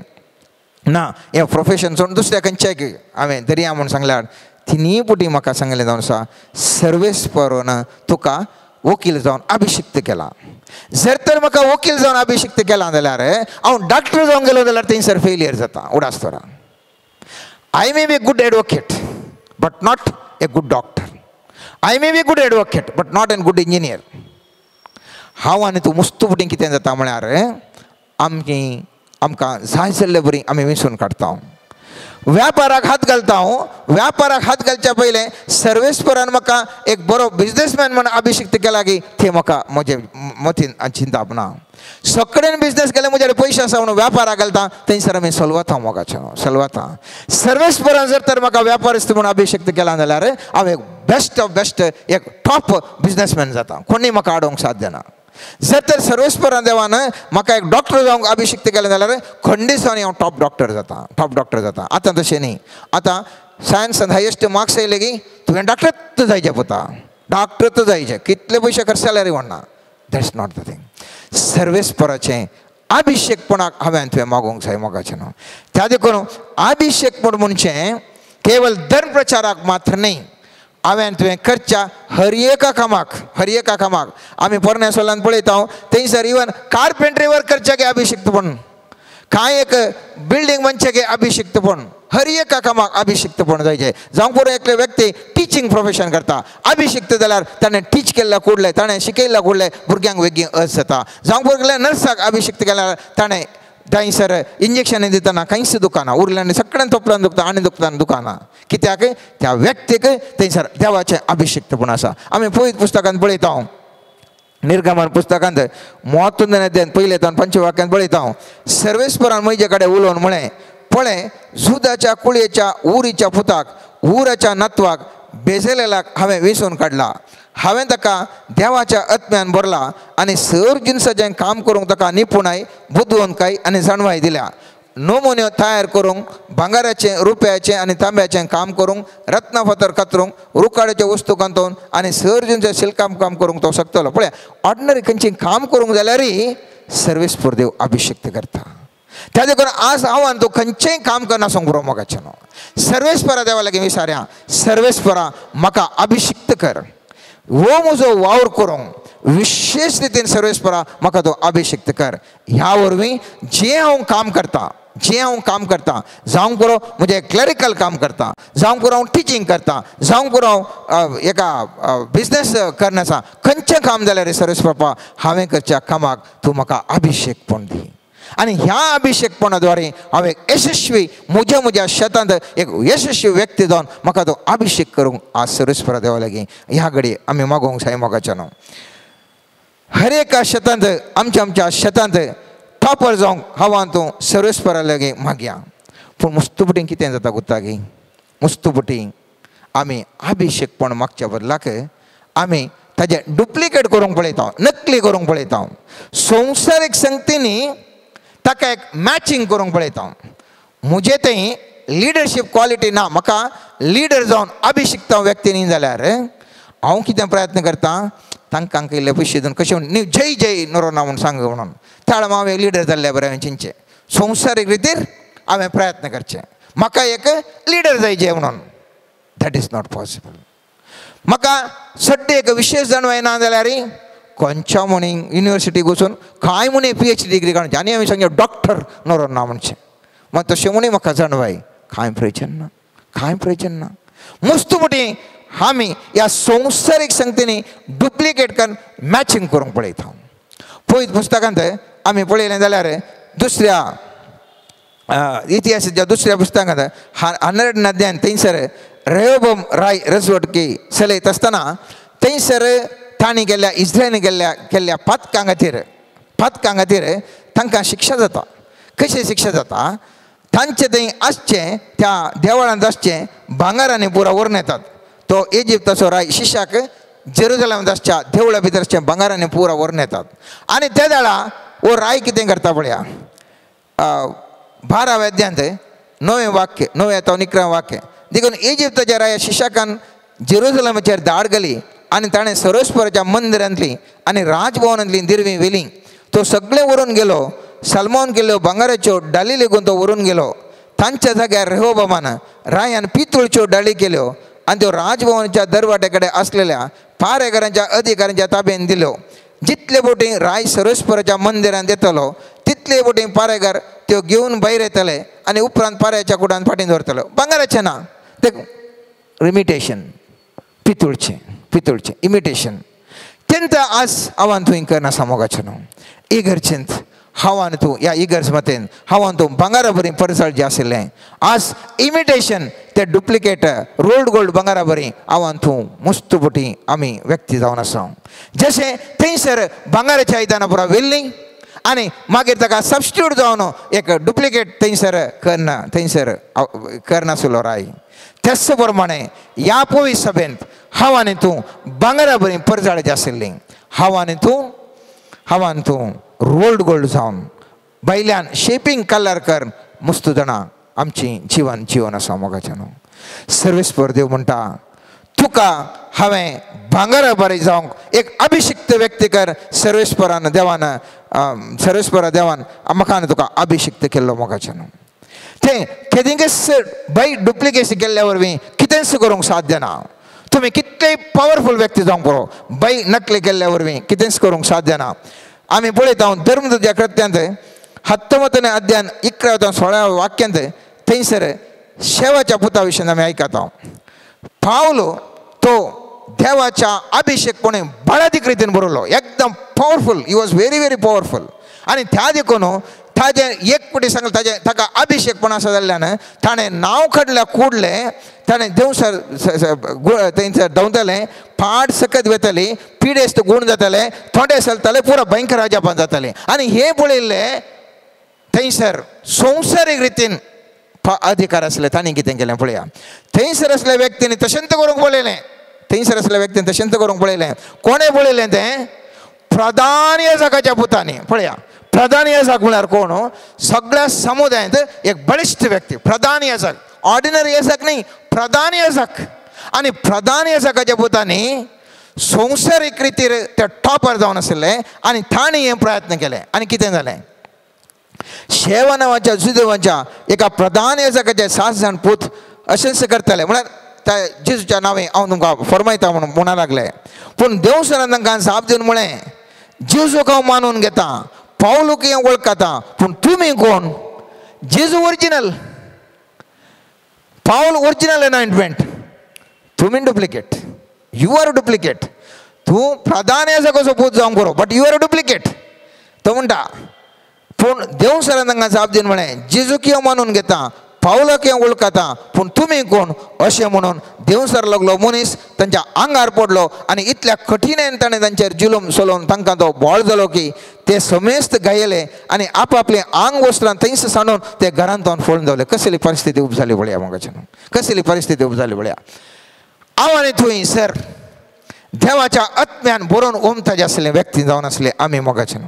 ना हें प्रोफेशन सोडून दुसऱ्या खंयच्याय हांवें दर्या म्हूण सांगल्यार तिनूय पुटी म्हाका सांगलें जावन आसा सर्वेस्परान तुका वकील जावन अभिशिक्त केला. जर तर म्हाका वकील जावन अभिशिक्त केला जाल्यार हांव डॉक्टर जावन गेलो जाल्यार थंयसर फेलियर जाता. उडास तोरा I may be good advocate but not a good doctor, I may be good advocate but not an good engineer. हांव आनी तूं मुस्तू फुडें कितें जाता म्हळ्यार आमची आमकां जाय जाल्ले बरी आमी विंचून काडटा, व्यापाराक हात घालता. व्यापाराक हात घालच्या पयलें सर्वेस्परान म्हाका एक बरो बिजनेसमॅन म्हूण अभिशिक्त केला की तें म्हाका म्हजें मतीन चिंताप ना. सगळेन बिजनेस केले म्हजे पयशे आसा म्हणून व्यापाराक घालता थंयसर आमी सलवता मोगाचें सलवता. सर्वेस्परान जर तर म्हाका व्यापारिस्त म्हूण अभिशिक्त केला जाल्यार हांव एक बेस्ट ऑफ बेस्ट एक टॉप बिजनेसमॅन जाता, कोणूय म्हाका आडोवंक साध्य ना. जर तर सर्वेस्परान देवान म्हाका एक डॉक्टर जावंक अभिशिक्त केलें जाल्यार खंडीसांनी हांव टॉप डॉक्टर जाता, टॉप डॉक्टर जाता. आतां तशें न्ही, आतां सायन्सान हायेस्ट मार्क्स येयले की तुवें डॉक्टर जायचें पुता, डॉक्टर जायचें, कितले पयशे खर्च जाल्यार म्हणना. That's not the thing. सर्वेस्पराचें अभिशेकपणाक हांवें तुवें मागूंक जाय मोगाचें न्हू. त्या देखून अभिशेकपण म्हणचें केवल धर्म प्रचाराक मात्र न्ही, हांवें तुवें करच्या हर एका कामाक, हर एका कामाक. आमी पोरण्या सोलान पळयता थंयसर इवन कार्पेंट्री वर्क करचे गे अभिशिक्तपण, कांय एक बिल्डींग बांदचे गे अभिशिक्तपण, हर एका कामाक अभिशिक्तपण जायचें. जावंक पुरो एकले व्यक्ती टिचींग प्रोफेशन करता, अभिशिक्त जाल्यार ताणें टीच केल्ल्या कुडलें, ताणें शिकयल्ल्या कुडलें भुरग्यांक वेगीं अर्ज जाता. जावंक पुरो एकल्या नर्साक अभिशिक्त केल्यार ताणें थंयसर इंजेक्शन दितना कांयच दुखाना, उरल्यान सगळ्यान तोपल्यान दुखता आनी दुखता दुखाना. कित्याक त्या व्यक्तीक थंयसर देवाचें अभिशिक्तपण आसा. आमी पवित्र पुस्तकांत पळयता, निर्गमन पुस्तकांत 31 पयले तान पंचवाक्यांत पळयता, सर्वेस्परान म्हजे कडेन उलोवन म्हळें, पळय जुदाच्या कुळयेच्या उरीच्या पुताक उराच्या नातवाक बेजलेलाक हांवें वेंचून काडला, हांवें ताका देवाच्या आत्म्यान भरला आनी सर जिनसाचें काम करूंक ताका निपुणाय, बुदवंतकाय आनी जाणवाय दिल्या. नमुन्यो तयार करूंक, भांगराचें, रुपयाचें आनी तांब्याचें काम करूंक, रत्न फातर कातरूंक, रुकाड्याच्यो वस्तू कांतोवन आनी सर्जनचें शिल्पकाम काम करूंक तो शकतलो. पळय, ऑर्डिनरी खंयचें काम करूंक जाल्यार सर्वेस्पर देव अभिषेक्त करता. त्या देखून आज हांव तूं खंयचेंय काम करना पुरो मोगाचें न्हू, सर्वेस्परा देवा लागीं विचारया, सर्वेस्परा म्हाका अभिषिक्त कर, हो म्हजो वावर करूंक विशेष रितीन सर्वेस्परा म्हाका तो अभिषिक्त कर. ह्या वरवीं जें हांव काम करता, जें हांव काम करता, जावंक पुरो म्हजें क्लरिकल काम करता, जावंक पुरो हांव टिचींग करता, जावंक पुरो हांव एका बिजनेस करना, खंयचें काम जाल्यार सर्वेस्पर हांवें करच्या कामाक तूं म्हाका अभिषेकपण दी. आनी ह्या अभिषेकपणा द्वारे हांव एक यशस्वी म्हज्या म्हज्या शेतांत एक यशस्वी व्यक्ती जावन म्हाका तो अभिषेक करूंक आज सर्वेस्परा देवा लागीं ह्या घडये आमी मागोवंक जाय मोगाच्या न्हू. हर एका शेतांत, आमच्या आमच्या शेतांत टॉपर जावंक हांव तूं सर्वेस्परा लागीं मागया. पूण मुस्तुपटी कितें जाता गुत्तागी, मुस्तुपटी आमी अभिषेकपण मागच्या बदलाक आमी ताजें डुप्लिकेट करूंक पळयता, नकली करूंक पळयता. संवसारीक संगतींनी ताका एक मॅचिंग करूंक पळयता. म्हजें थंय लिडरशीप क्वॉलिटी ना, म्हाका लिडर जावन अभिषिक्त व्यक्ती न्ही जाल्यार हांव कितें प्रयत्न करता, तांकां इल्ले पयशे दिवन कशें म्हण न्ही जय जय नरोना म्हूण सांग म्हणून त्याळ हांव एक लिडर जाल्ल्या बरें हांवें चिंतचें. संवसारीक रितीर हांवें प्रयत्न करचें, म्हाका एक लिडर जाय जे म्हणून. That is not possible. म्हाका सड्डे एक विशेष जाणवाय ना जाल्यार खंयच्या म्हणी युनिवर्सिटीक वचून कांय म्हणी PhD degree काडची आनी हांवें सांगचें डॉक्टर नरोना म्हणचें, मात तशें म्हणी म्हाका जाणवाय कांय प्रयोजन ना, कांय प्रयोजन ना. मुस्तुपटी आमी ह्या संवसारीक संगतींनी डुप्लिकेट करून मॅचिंग करूंक पळयता. पयत पुस्तकांत आमी पळयलें जाल्यार दुसऱ्या इतिहासाच्या दुसऱ्या पुस्तकांत 100 अध्यायान थंयसर रेहोबम राय रजवटकी चलयत आसतना थंयसर तांणी गेल्ल्या इस्रायली गेल्ल्या केल्ल्या पातकां खातीर, पातकां खातीर तांकां शिक्षा जाता. कशी शिक्षा जाता, तांचे थंय आसचें त्या देवळांत आसचें भांगरांनी पुरा व्हरून येतात. तो इजिप्ताचो राय शिशाक जेरुजलमांत आसच्या देवळा भितर आसचें भांगरांनी पुरा व्हरून येतात. आनी त्या वेळा हो राय कितें करता पळया, 12व्या अध्यायांत 9वें वाक्य, 9व्या तो 11 वाक्य देखून इजिप्ताच्या राया शिशाकान जेरुजलमाचेर धाड घाली आनी ताणें सर्वेस्पराच्या मंदिरांतली आनी राजभवनांतली दिरवी व्हेली. तो सगळें व्हरून गेलो, सलमोन केल्ल्यो भांगराच्यो डाली लेगून तो व्हरून गेलो. तांच्या जाग्यार रेहोबमान रायान पितूळच्यो डाली केल्यो आनी त्यो राजभवनाच्या दरवाट्या कडेन आसलेल्या पारेकरांच्या अधिकाऱ्यांच्या ताब्यान दिल्यो. जितले बोटी राय सर्वेस्पराच्या मंदिरांत येतलो तितले बोटी पारेकार त्यो घेवन भायर येतले आनी उपरांत पाऱ्याच्या कुडान फाटीं दवरतलो. भांगराचें ना, ते इमिटेशन, पितूळचें, पितूळचें इमिटेशन. तेंत आज हांवान तूं करना मोगाचें न्हू. इगर्जेंत हांवान तूं ह्या इगर्ज मतेन हांवान तूं भांगरा बरी परसाळ जें आशिल्लें आज इमिटेशन ते डुप्लिकेट रोल्ड गोल्ड भांगरा बरी हांवान तूं मुस्तुपटी आमी व्यक्ती जावन आसा. जशें थंयसर भांगराच्या आयदनां पुरा व्हेल्लीं आनी मागीर ताका सबस्टिट्यूट जावन एक डुप्लिकेट थंयसर करना, थंयसर करनासलो राय. त्याच प्रमाणे ह्या पवित्र सभेंत हांव आनी तूं भांगरा बरी परजाळेचें आशिल्लीं, हांव आनी तूं, हांव आनी तूं रोल्ड गोल्ड जावन भायल्यान शेपींग कलर कर मुस्तू जाणां आमची जिवन जिवन आसा मोगाचें न्हू. सर्वेस्पर देव म्हणटा तुका हांवें भांगरा बरी जावंक एक अभिषिक्त व्यक्ती कर. सर्वेस्परान देवान, सर्वेस्परा देवान म्हाका आनी तुका अभिषिक्त केल्लो मोगाचें न्हू. तें केदिंकच बाय डुप्लिकेसी केल्ल्या वरवीं कितेंच करूंक साध्य ना. तुमी कितलेय पावरफूल व्यक्ती जावंक पुरो, बाय नकली केल्ल्या वरवीं कितेंच करूंक साध्य ना. आमी पळयता धर्मदूत्या कृत्यांत 19 अध्यायान 11 16 वाक्यांत थंयसर शेवाच्या पुता विशीं आमी आयकता. पावलो तो देवाच्या अभिषेकपणे बळादीक रितीन बरयलो, एकदम powerful, he was very very powerful. आनी त्या देखून ताजें एक पटी सांगलें ताजें ताका अभिषेकपण आसा जाल्ल्यान ताणें नांव काडल्या कुडलें, ताणें देंवसर थंयसर धांवतालें, पाड सकत वेताली, पिडेस्त गूण जाताले, थोंडे चलताले, पुरा भयंकर अजापान जातालें. आनी हें पळयल्लें थंयसर संवसारीक रितीन अधिकार आसले तांणी कितें केलें पळया. थंयसर आसल्या व्यक्तींनी तशेंच करूंक पळयलें, थंयसर आसल्या व्यक्तीन तशेंच करूंक पळयलें. कोणें पळयलें तें? प्रधान याजकाच्या पुतांनी. पळया, प्रधान याजक म्हळ्यार कोण? सगळ्या समुदायांत एक बळिश्ट व्यक्ती, प्रधान याजक, ऑर्डिनरी याजक न्ही, प्रधान याजक. आनी प्रधान याजकाच्या पुतांनी संवसारीक रितीर ते टॉपर जावन आशिल्ले आनी तांणी हे प्रयत्न केले. आनी कितें जालें? शेवा नांवाच्या जुदेवाच्या एका प्रधान याजकाचे 7 जाण पूत अशेंच करताले. म्हळ्यार त्या जेजूच्या नांवे हांव तुमकां फरमायता म्हणून म्हणा लागले. पूण देवसरान तांकां जाप दिवन म्हळें, जेजूक हांव मानून घेता, पावलूक हांव वळखता, पूण तुमी कोण? जेजू ओरिजिनल, पावल ओरिजिनल अनॉयंटमेंट, तुमी डुप्लिकेट, you are duplicate. तूं प्रधान याजकाचो पूत जावंक बरो, बट you are duplicate. तो म्हणटा. पूण देवसरान तांकां जाप दिवन म्हळें, जेजूक हांव मानून घेता, पावलाक हांव वळखता, पूण तुमी कोण? अशें म्हणून देवसर लागलो मनीस तांच्या आंगार पडलो आनी इतल्या कठीणायेन ताणें तांचेर जुलूम चलोवन तांकां तो बोळ जालो की ते समेस्त गायले आनी आपआपलें आंग वस्त्रां थंयस सांडून ते घरांत फळून जावले. कसली परिस्थिती उब जाली पळया मोगाच्यान, कसली परिस्थिती उब जाली पळया. हांव आनी थंय सर देवाच्या आत्म्यान बरोवन ओमताजे आसले व्यक्ती जावन आसले आमी मोगाच्यान.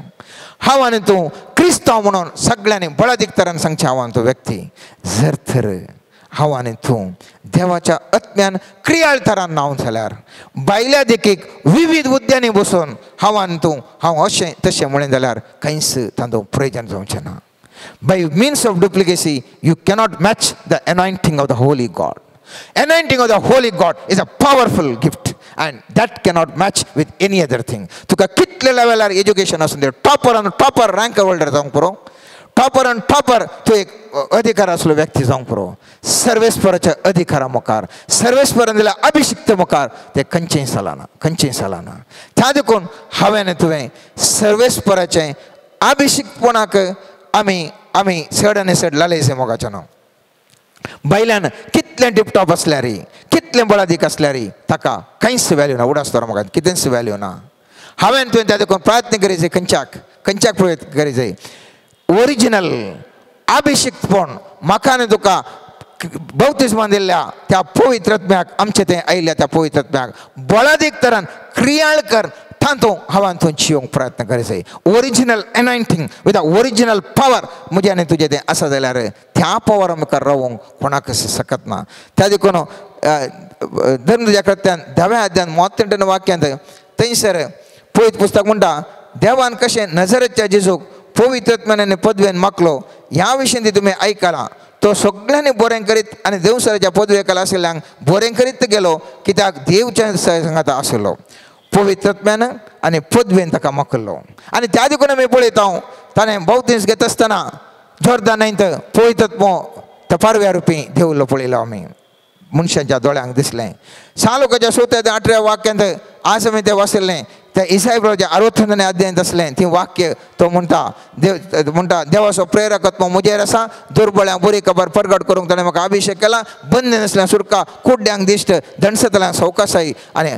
हांव आनी तूं क्रिस्तांव म्हणून सगळ्यांनी बळादीक तरान सांगचें हांव आनी तूं व्यक्ती. जर तर हांव आनी तूं देवाच्या आत्म्यान क्रियाळ तरान नांव जाल्यार बायल्या देखीक विविध मुद्द्यांनी बसून हांव आनी तूं हांव अशें तशें म्हणलें जाल्यार कांयच तांचो प्रयोजन जावचें ना. By means of duplicacy you cannot match the anointing of the holy God. Anointing of the Holy God is a powerful gift and that cannot match with any other thing. तुका कितले लेवलार एज्युकेशन आसूं दे, topper आनी topper rank holder जावंक पुरो, topper आनी topper तूं एक अधिकार आसलो व्यक्ती जावंक पुरो, सर्वेस्पराच्या अधिकारा मुखार, सर्वेस्परान दिल्या अभिशिक्त मुखार तें खंयचेंय चलना, खंयचेंय चलना. त्या देखून हांवें तुवें सर्वेस्पराचें अभिशिक्तपणाक आमी आमी चड आनी चड लालयचें मोगाचें नांव. बायल्यान कितलें टिपटॉप आसल्यार, कितलें बळादीक आसल्यार ताका कांयच व्हॅल्यू ना. उडास दवर म्हाका कितेंच व्हॅल्यू ना. हांवें तुवें त्या देखून प्रयत्न करी जाय. खंयच्याक खंयच्याक प्रयत्न करी जाय? ओरिजिनल अभिशिक्तपण म्हाका आनी तुका बौतिस्मान दिल्ल्या त्या पवित्र आत्म्याक, आमचें तें आयिल्ल्या त्या पवित्र आत्म्याक बळादीक तरान क्रियाळ कर, तातूंत हांवें तूं जियोंक प्रयत्न करी जाय. Original anointing with a original power म्हजें आनी तुजें तें आसा जाल्यार त्या पवर मुखार रावूंक कोणाक शकत ना. त्या देखून धर्मच्या कृत्यान 10व्या अध्यान 38 वाक्यांत थंयसर पवित्र पुस्तक म्हणटा, देवान कशें नजरेच्या जेजूक पवित्र आत्म्यान पदवेन मागलो ह्या विशीं तुमी आयकलां. तो सगळ्यांनी बरें करीत आनी देवसराच्या पदवेकाल आशिल्ल्यांक बरें करीत गेलो, कित्याक देवच्या सांगाता आशिल्लो. पवित्र आत्म्यान आनी पदवेन ताका मागलो. आनी त्या देखून आमी पळयता ताणें भोवतीस घेता आसतना जोर्दान न्हंयत पवित्र आत्मो पारव्या रुपी देवलो पळयलो आमी, मनशांच्या दोळ्यांक दिसलें. सालोकाच्या 7व्या 8व्या वाक्यांत आज आमी तें वाचिल्लें, त्या इसायबराच्या 69 अध्यायांत आसलें ती वाक्य. तो म्हणटा, देव म्हणटा, देवाचो प्रेरक आत्मो म्हजेर आसा, दुर्बळ्यांक बरी खबर परगट करूंक ताणें म्हाका अभिशेक केला, बंद नासल्या सुरका, कुड्ड्यांक दिश्ट, दणसतल्यांक सवकासाई आनी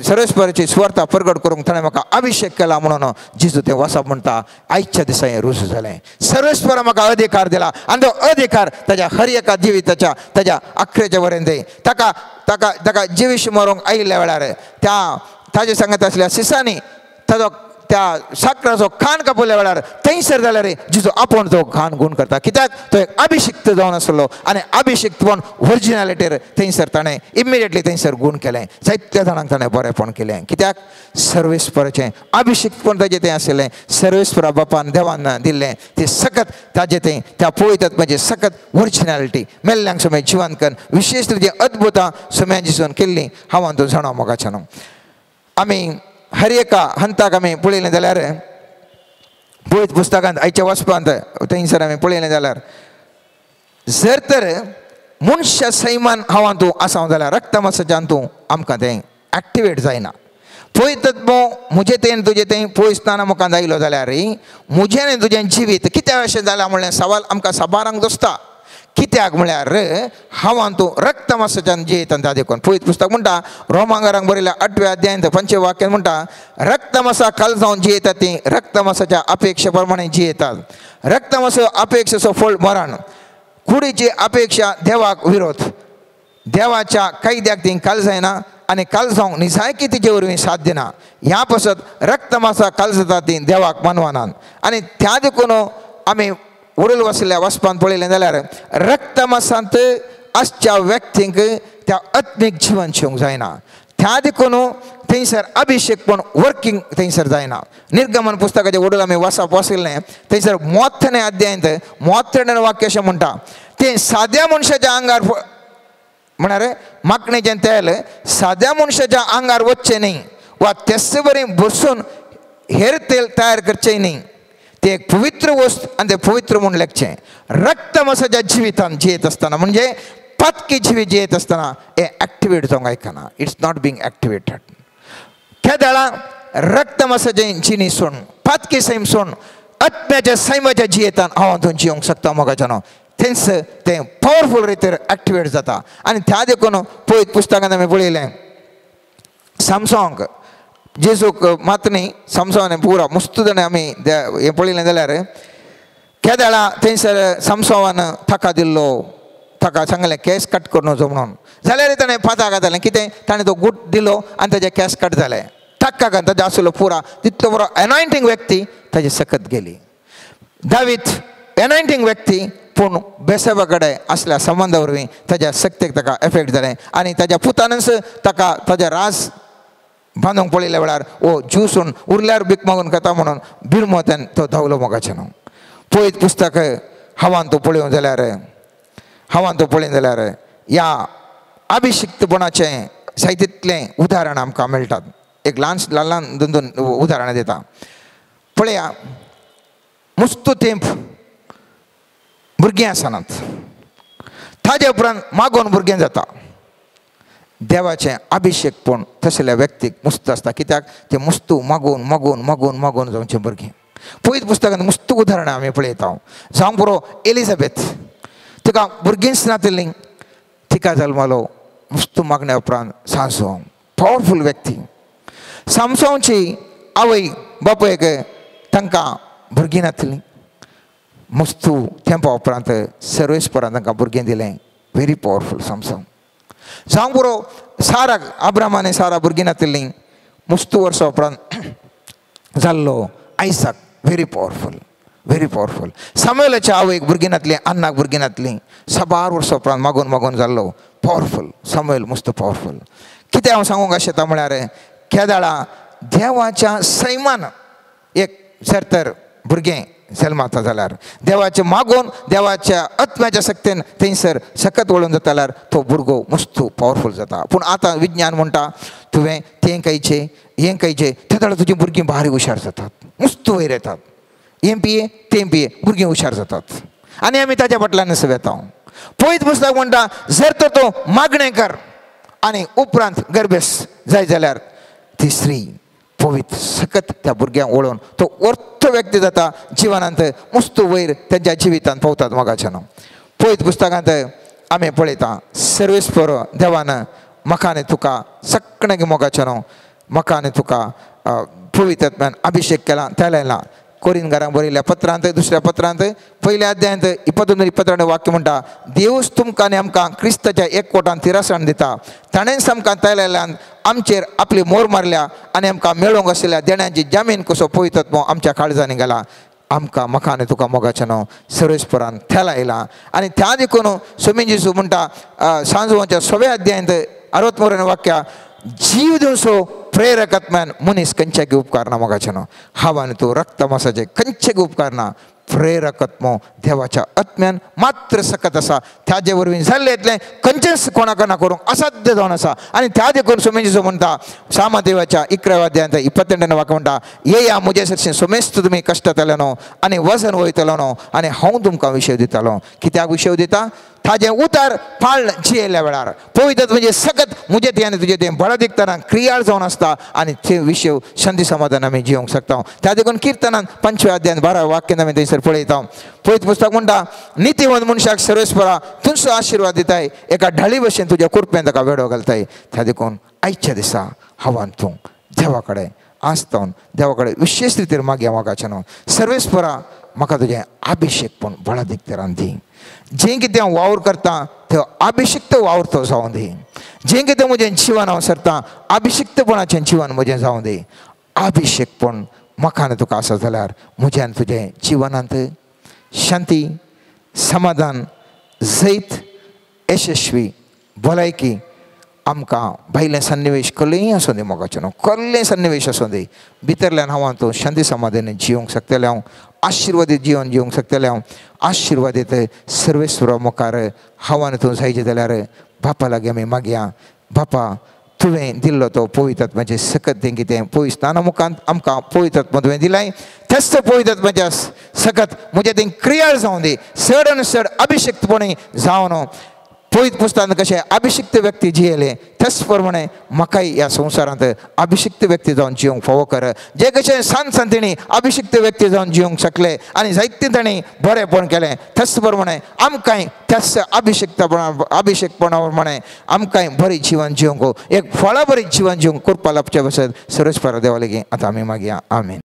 सर्वेस्पराची सुवार्ता परगट करूंक ताणें म्हाका अभिशेक केला. म्हणून जेजू तें वाचप म्हणटा, आयच्या दिसा हें रुजू जालें. सर्वेस्परा म्हाका अधिकार दिला आनी तो अधिकार ताज्या हर एका जिविताच्या ताज्या अखरेच्या वरेन ताका ताका ताका जिवीश मरूंक आयिल्ल्या वेळार त्या ताजे सांगत आसल्या सिसांनी ताजो त्या साकराचो खान कापल्या वेळार थंयसर जाल्यार जिजो आपूण तो खान गुण करता, कित्याक तो एक अभिशिक्त जावन आसलो आनी अभिशिक्तपण ओरिजिनलिटीर थंयसर ताणें इमिडिएटली थंयसर गुण केलें. जायत्या जाणांक ताणें बरेंपण केलें, कित्याक सर्वेस्पराचें अभिशिक्तपण ताजें तें आशिल्लें. सर्वेस्परा बापान देवान दिल्लें तें सकत ताजें तें त्या पवित्र आत्म्याचें सकत ओरिजिनलिटी मेल्ल्यांक समय जिवन कन्न विशेश रितीन अद्भुतां समय जिसून केल्लीं हांव तूं जाणा मोगाच्यान. आमी हर एका हंताक आमी पळयलें जाल्यार पवित्र पुस्तकांत आयच्या वाचपांत थंयसर आमी पळयलें जाल्यार जर तर मनशा सैमान हांव तूं आसा जाल्यार रक्तमासाच्यान तूं आमकां तें एक्टिवेट जायना. पवित्र आत्मो म्हजें तें तुजें तें पयसताना मुखार आयलो जाल्यार म्हजें आनी तुजें जिवीत कित्याक अशें जालां म्हणलें सवाल आमकां साबारांक दोसता. कित्याक म्हळ्यार हांव तूं रक्तमासाच्यान जियेता त्या देखून पवित्र पुस्तक म्हणटा रोमांगारांक बरयल्या 8व्या अध्यायांत 5 वाक्यान म्हणटा, रक्तमासा खाल जावन जियेतात तीं रक्तमासाच्या अपेक्षा प्रमाणे जियेतात. रक्तमासो अपेक्षेचो फळ मरण, कुडीची अपेक्षा देवाक विरोध, देवाच्या कायद्याक तीं खाल जायना आनी कालजावंक निजायकी तिचे वरवीं साथ दिना. ह्या पासत रक्तमासा कालजाता ती देवाक मानवनात. आनी त्या देखून आमी वडील वसल्या वचपान पळयलें जाल्यार रक्तमासांत आसच्या व्यक्तींक त्या आत्मीक जिवन शिवंक जायना. त्या देखून थंयसर अभिषेक पण वर्किंग थंयसर जायना. निर्गमन पुस्तकाचे वडील आमी वाचप वाचिल्लें थंयसर 30 अध्यायांत 32 वाक्य अशें म्हणटा, तें साद्या मनशाच्या आंगार म्हळ्यार माकणेचें तेल साद्या मनशाच्या आंगार वचचें न्ही वा तेच बरी बसून हेर तेल तयार करचें न्ही. तें एक पवित्र वस्त आनी तें पवित्र म्हूण लेखचें. रक्तमासाच्या जिवितान जियेत आसतना म्हणजे पातकी जिवीत जियेत आसतना हें एक्टिवेट जावंक आयकना. It's not being activated. त्या रक्तमासाचें जिणी सोड, पातकी सैम सोड, आत्म्याच्या सैमाच्या जियेतान हांव हातूंत जिवंक शकता मोगाच्यानो. थंयस तें पावरफूल रितीर एक्टिवेट जाता. आनी त्या देखून पळयत पुस्तकांत आमी पळयलें सामसोंक जेजूक मात न्ही सामसोन पुरा मुस्त जाणें आमी हें पळयलें जाल्यार केदळा थंयसर सामसोवान ताका दिल्लो, ताका सांगलें केस कट करून वचो म्हणून. जाल्यार ताणें पाताक घातलें कितें, ताणें तो गूट दिलो आनी ताजे केस कट जाले. ताका घालून ताजे आसलो पुरा तितलो बरो एनॉयंटींग व्यक्ती ताजी सकत गेली. दावीत एनॉयंटींग व्यक्ती पूण बेसेबा कडेन आसल्या संबंदा वरवीं ताज्या शक्तेक ताका एफेक्ट जालें आनी ताज्या पुतानच ताका ताज्या रास बांदूंक पळयल्या वेळार ओ ज्यूसून उरल्यार भीक मागून खाता म्हणून बिरमोत्यान तो धांवलो मोगाचें न्हू. पळयत पुस्तक हांवान तो पळोवंक जाल्यार हांवान तो पळयत जाल्यार ह्या अभिषिक्तपणाचें जायतितलें उदाहरण आमकां मेळटात. एक ल्हान ल्हान ल्हान दोन दोन उदाहरणां दिता. पळया मुस्तू तेंप भुरगीं आसनात, ताजे उपरांत मागोवन भुरगें जाता. देवाचें अभिषेक पूण तसल्या व्यक्तीक मुस्त आसता. कित्याक तें मुस्तू मागून मागून मागून मागून जावचें भुरगें. पयत पुस्तकांत मुस्तू उदाहरणां आमी पळयता. जावंक पुरो एलिझाबेथ, तिका भुरगींच नातिल्लीं, तिका जल्मलो मुस्तू मागण्या उपरांत सांसो पावरफूल व्यक्ती. सामसोंची आवय बापूयक तांकां भुरगीं नातिल्लीं, मुस्तू तेंपा उपरांत सर्वेस्परान तांकां भुरगें दिलें. Very powerful Samsung. जावंक पुरो साराक, आब्रामान सारा भुरगीं नातिल्लीं, मुस्तू वर्सां उपरांत जाल्लो आयसाक. Very powerful, very powerful. सामुएलाच्या आवयक भुरगीं नातलीं, अन्नाक भुरगीं नातलीं, साबार वर्सां उपरांत मागून मागून जाल्लो पावरफूल सामुएल, मुस्त पावरफूल. कितें हांव सांगूंक आशेता म्हळ्यार केदाळा देवाच्या सैमान एक जर तर भुरगें जल्माता जाल्यार देवाचें मागून देवाच्या आत्म्याच्या शक्तेन थंयसर सकत वळून जाता जाल्यार तो भुरगो मस्तू पावरफूल जाता. पूण आतां विज्ञान म्हणटा तुवें तें खायचें हें खायचें, ते जाल्यार तुजीं भुरगीं भारी हुशार जातात, मस्तू वयर येतात. हें पिये तें पिये भुरगीं हुशार जातात आनी आमी ताच्या फाटल्यान वेता. पळयत पुस्तक म्हणटा जर तर तो मागणें कर आनी उपरांत गर्भेस जाय जाल्यार ती स्त्री पवित्र सकत त्या भुरग्यांक वळोवन तो अर्थ व्यक्ती जाता, जिवनांत मुस्तू वयर तेंच्या जिवितांत पावतात मोगाच्यान. पळयत पुस्तकांत आमी पळयता सर्वेस्पर देवान म्हाका आनी तुका सगळ्यांक मोगाच्यान म्हाका आनी तुका पवित्र आत्म्यान अभिषेक केला तेलायला. कोरिनगारांक बरयल्ल्या पत्रांत दुसऱ्या पत्रांत पयल्या अध्यायांत 22 22 वाक्य म्हणटा, देवूच तुमकां आनी आमकां क्रिस्ताच्या एकवटान तिरासण दिता, ताणेंच आमकां तेलायल्यान आमचेर आपली मोर मारल्या आनी आमकां मेळोवंक आशिल्ल्या देण्यांची जामीन कसो पवित्र आत्मो आमच्या काळजांनी गेला. आमकां म्हाका आनी तुका मोगाचें न्हू सर्वेस्परान तेलायला. आनी त्या देखून स्वामी जेजू म्हणटा सांजवाच्या 6व्या अध्यायांत 63 वाक्या, जीव दिवचो प्रेरक आत्म्यान मनीस खंयच्याक उपकारना मोगाचें न्हू. हांव आनी तूं रक्तमासाचें खंयच्याक उपकारना, प्रेरक आत्मो देवाच्या आत्म्यान मात्र सकत आसा. ताजे वरवीं जाल्लें इतलें खंयचेंच कोणाक ना करूंक असाध्य जावन आसा. आनी त्या देखून स्वामी जेजू म्हणटा सामादेवाच्या 11व्या अध्यायांत 28 वाक्य म्हणटा, येया म्हजे सरशीं समेस्त तुमी कश्टांतले न्हू आनी वजन वयतलो न्हू आनी हांव तुमकां विशय दितालो. कित्याक विशय दिता? ताजें उतार पाळ जियेल्या वेळार पवित्र म्हणजे सकत म्हजें तें आनी तुजें तें बळदिकतना क्रियाळ जावन आसता आनी ते विशय शांती समाधान आमी जिवंक शकता. त्या देखून किर्तनान 5व्या अध्यायान 12 वाक्यान आमी थंयसर पळयता. पवित्र पुस्तक म्हणटा नितीवंत मनशाक सर्वेस्परा तुमचो आशिर्वाद दिताय, एका ढाळी भशेन तुज्या कुरपेन ताका वेडो घालताय. त्या देखून आयच्या दिसा हांवान तूं देवा कडेन आसतावन देवा कडेन विशेश रितीर मागया मोगाचें न्हू सर्वेस्परा म्हाका तुजें अभिषेक पण बळादीक तरान दी. जें कितें हांव वावर करता तो अभिषिक्त वावर तो जावं दी. जें कितें म्हजें जिवन हांव सरतां अभिषिक्तपणाचें जिवन म्हजें जावं दी. अभिषेकपण म्हाका आनी तुका आसा जाल्यार म्हजें आनी तुजें जिवनांत शांती, समाधान, जैत, यशस्वी, भलायकी आमकां भायलें सन्निवेश कसलेंय आसूं दी मोगाचें न्हू, कसलें सन्निवेश आसूं दी, भितरल्यान हांव तूं शांती समाधानी जिवंक शकतलें हांव, आशिर्वादीत जिवन जिवंक शकतलें हांव. आशिर्वादीत सर्वेस्वरा मुखार हांव आनी तूं जायचें जाल्यार बापा लागीं आमी मागया, बापा तुवें दिल्लो तो पवित्र आत्म्याचें सकत तें कितें पवित्र स्नाना मुखांत आमकां पवित्र आत्मा तुवें दिलाय, तेच तो पवित्र आत्म्याच्या सकत म्हजें तें क्रिया जावं दी, चड आनी चड अभिषेक्तपणी जावन पवित्र पुस्तकांत कशें अभिषिक्त व्यक्ती जियेले त्याच प्रमाणे म्हाकाय ह्या संवसारांत अभिषिक्त व्यक्ती जावन जिवंक फावो कर. जे कशें सांत संतींनी अभिषिक्त व्यक्ती जावन जिवंक शकले आनी जायते तांणी बरेंपण केलें, त्याच प्रमाणे आमकांय त्याच अभिषेकपणा प्रमाणे आमकांय बरें जिवन जिवंक, एक फळां बरें जिवन जिवंक करपा लाबचे बसत सर्वेस्परा देवा लागीं आतां आमी मागया. आमेन.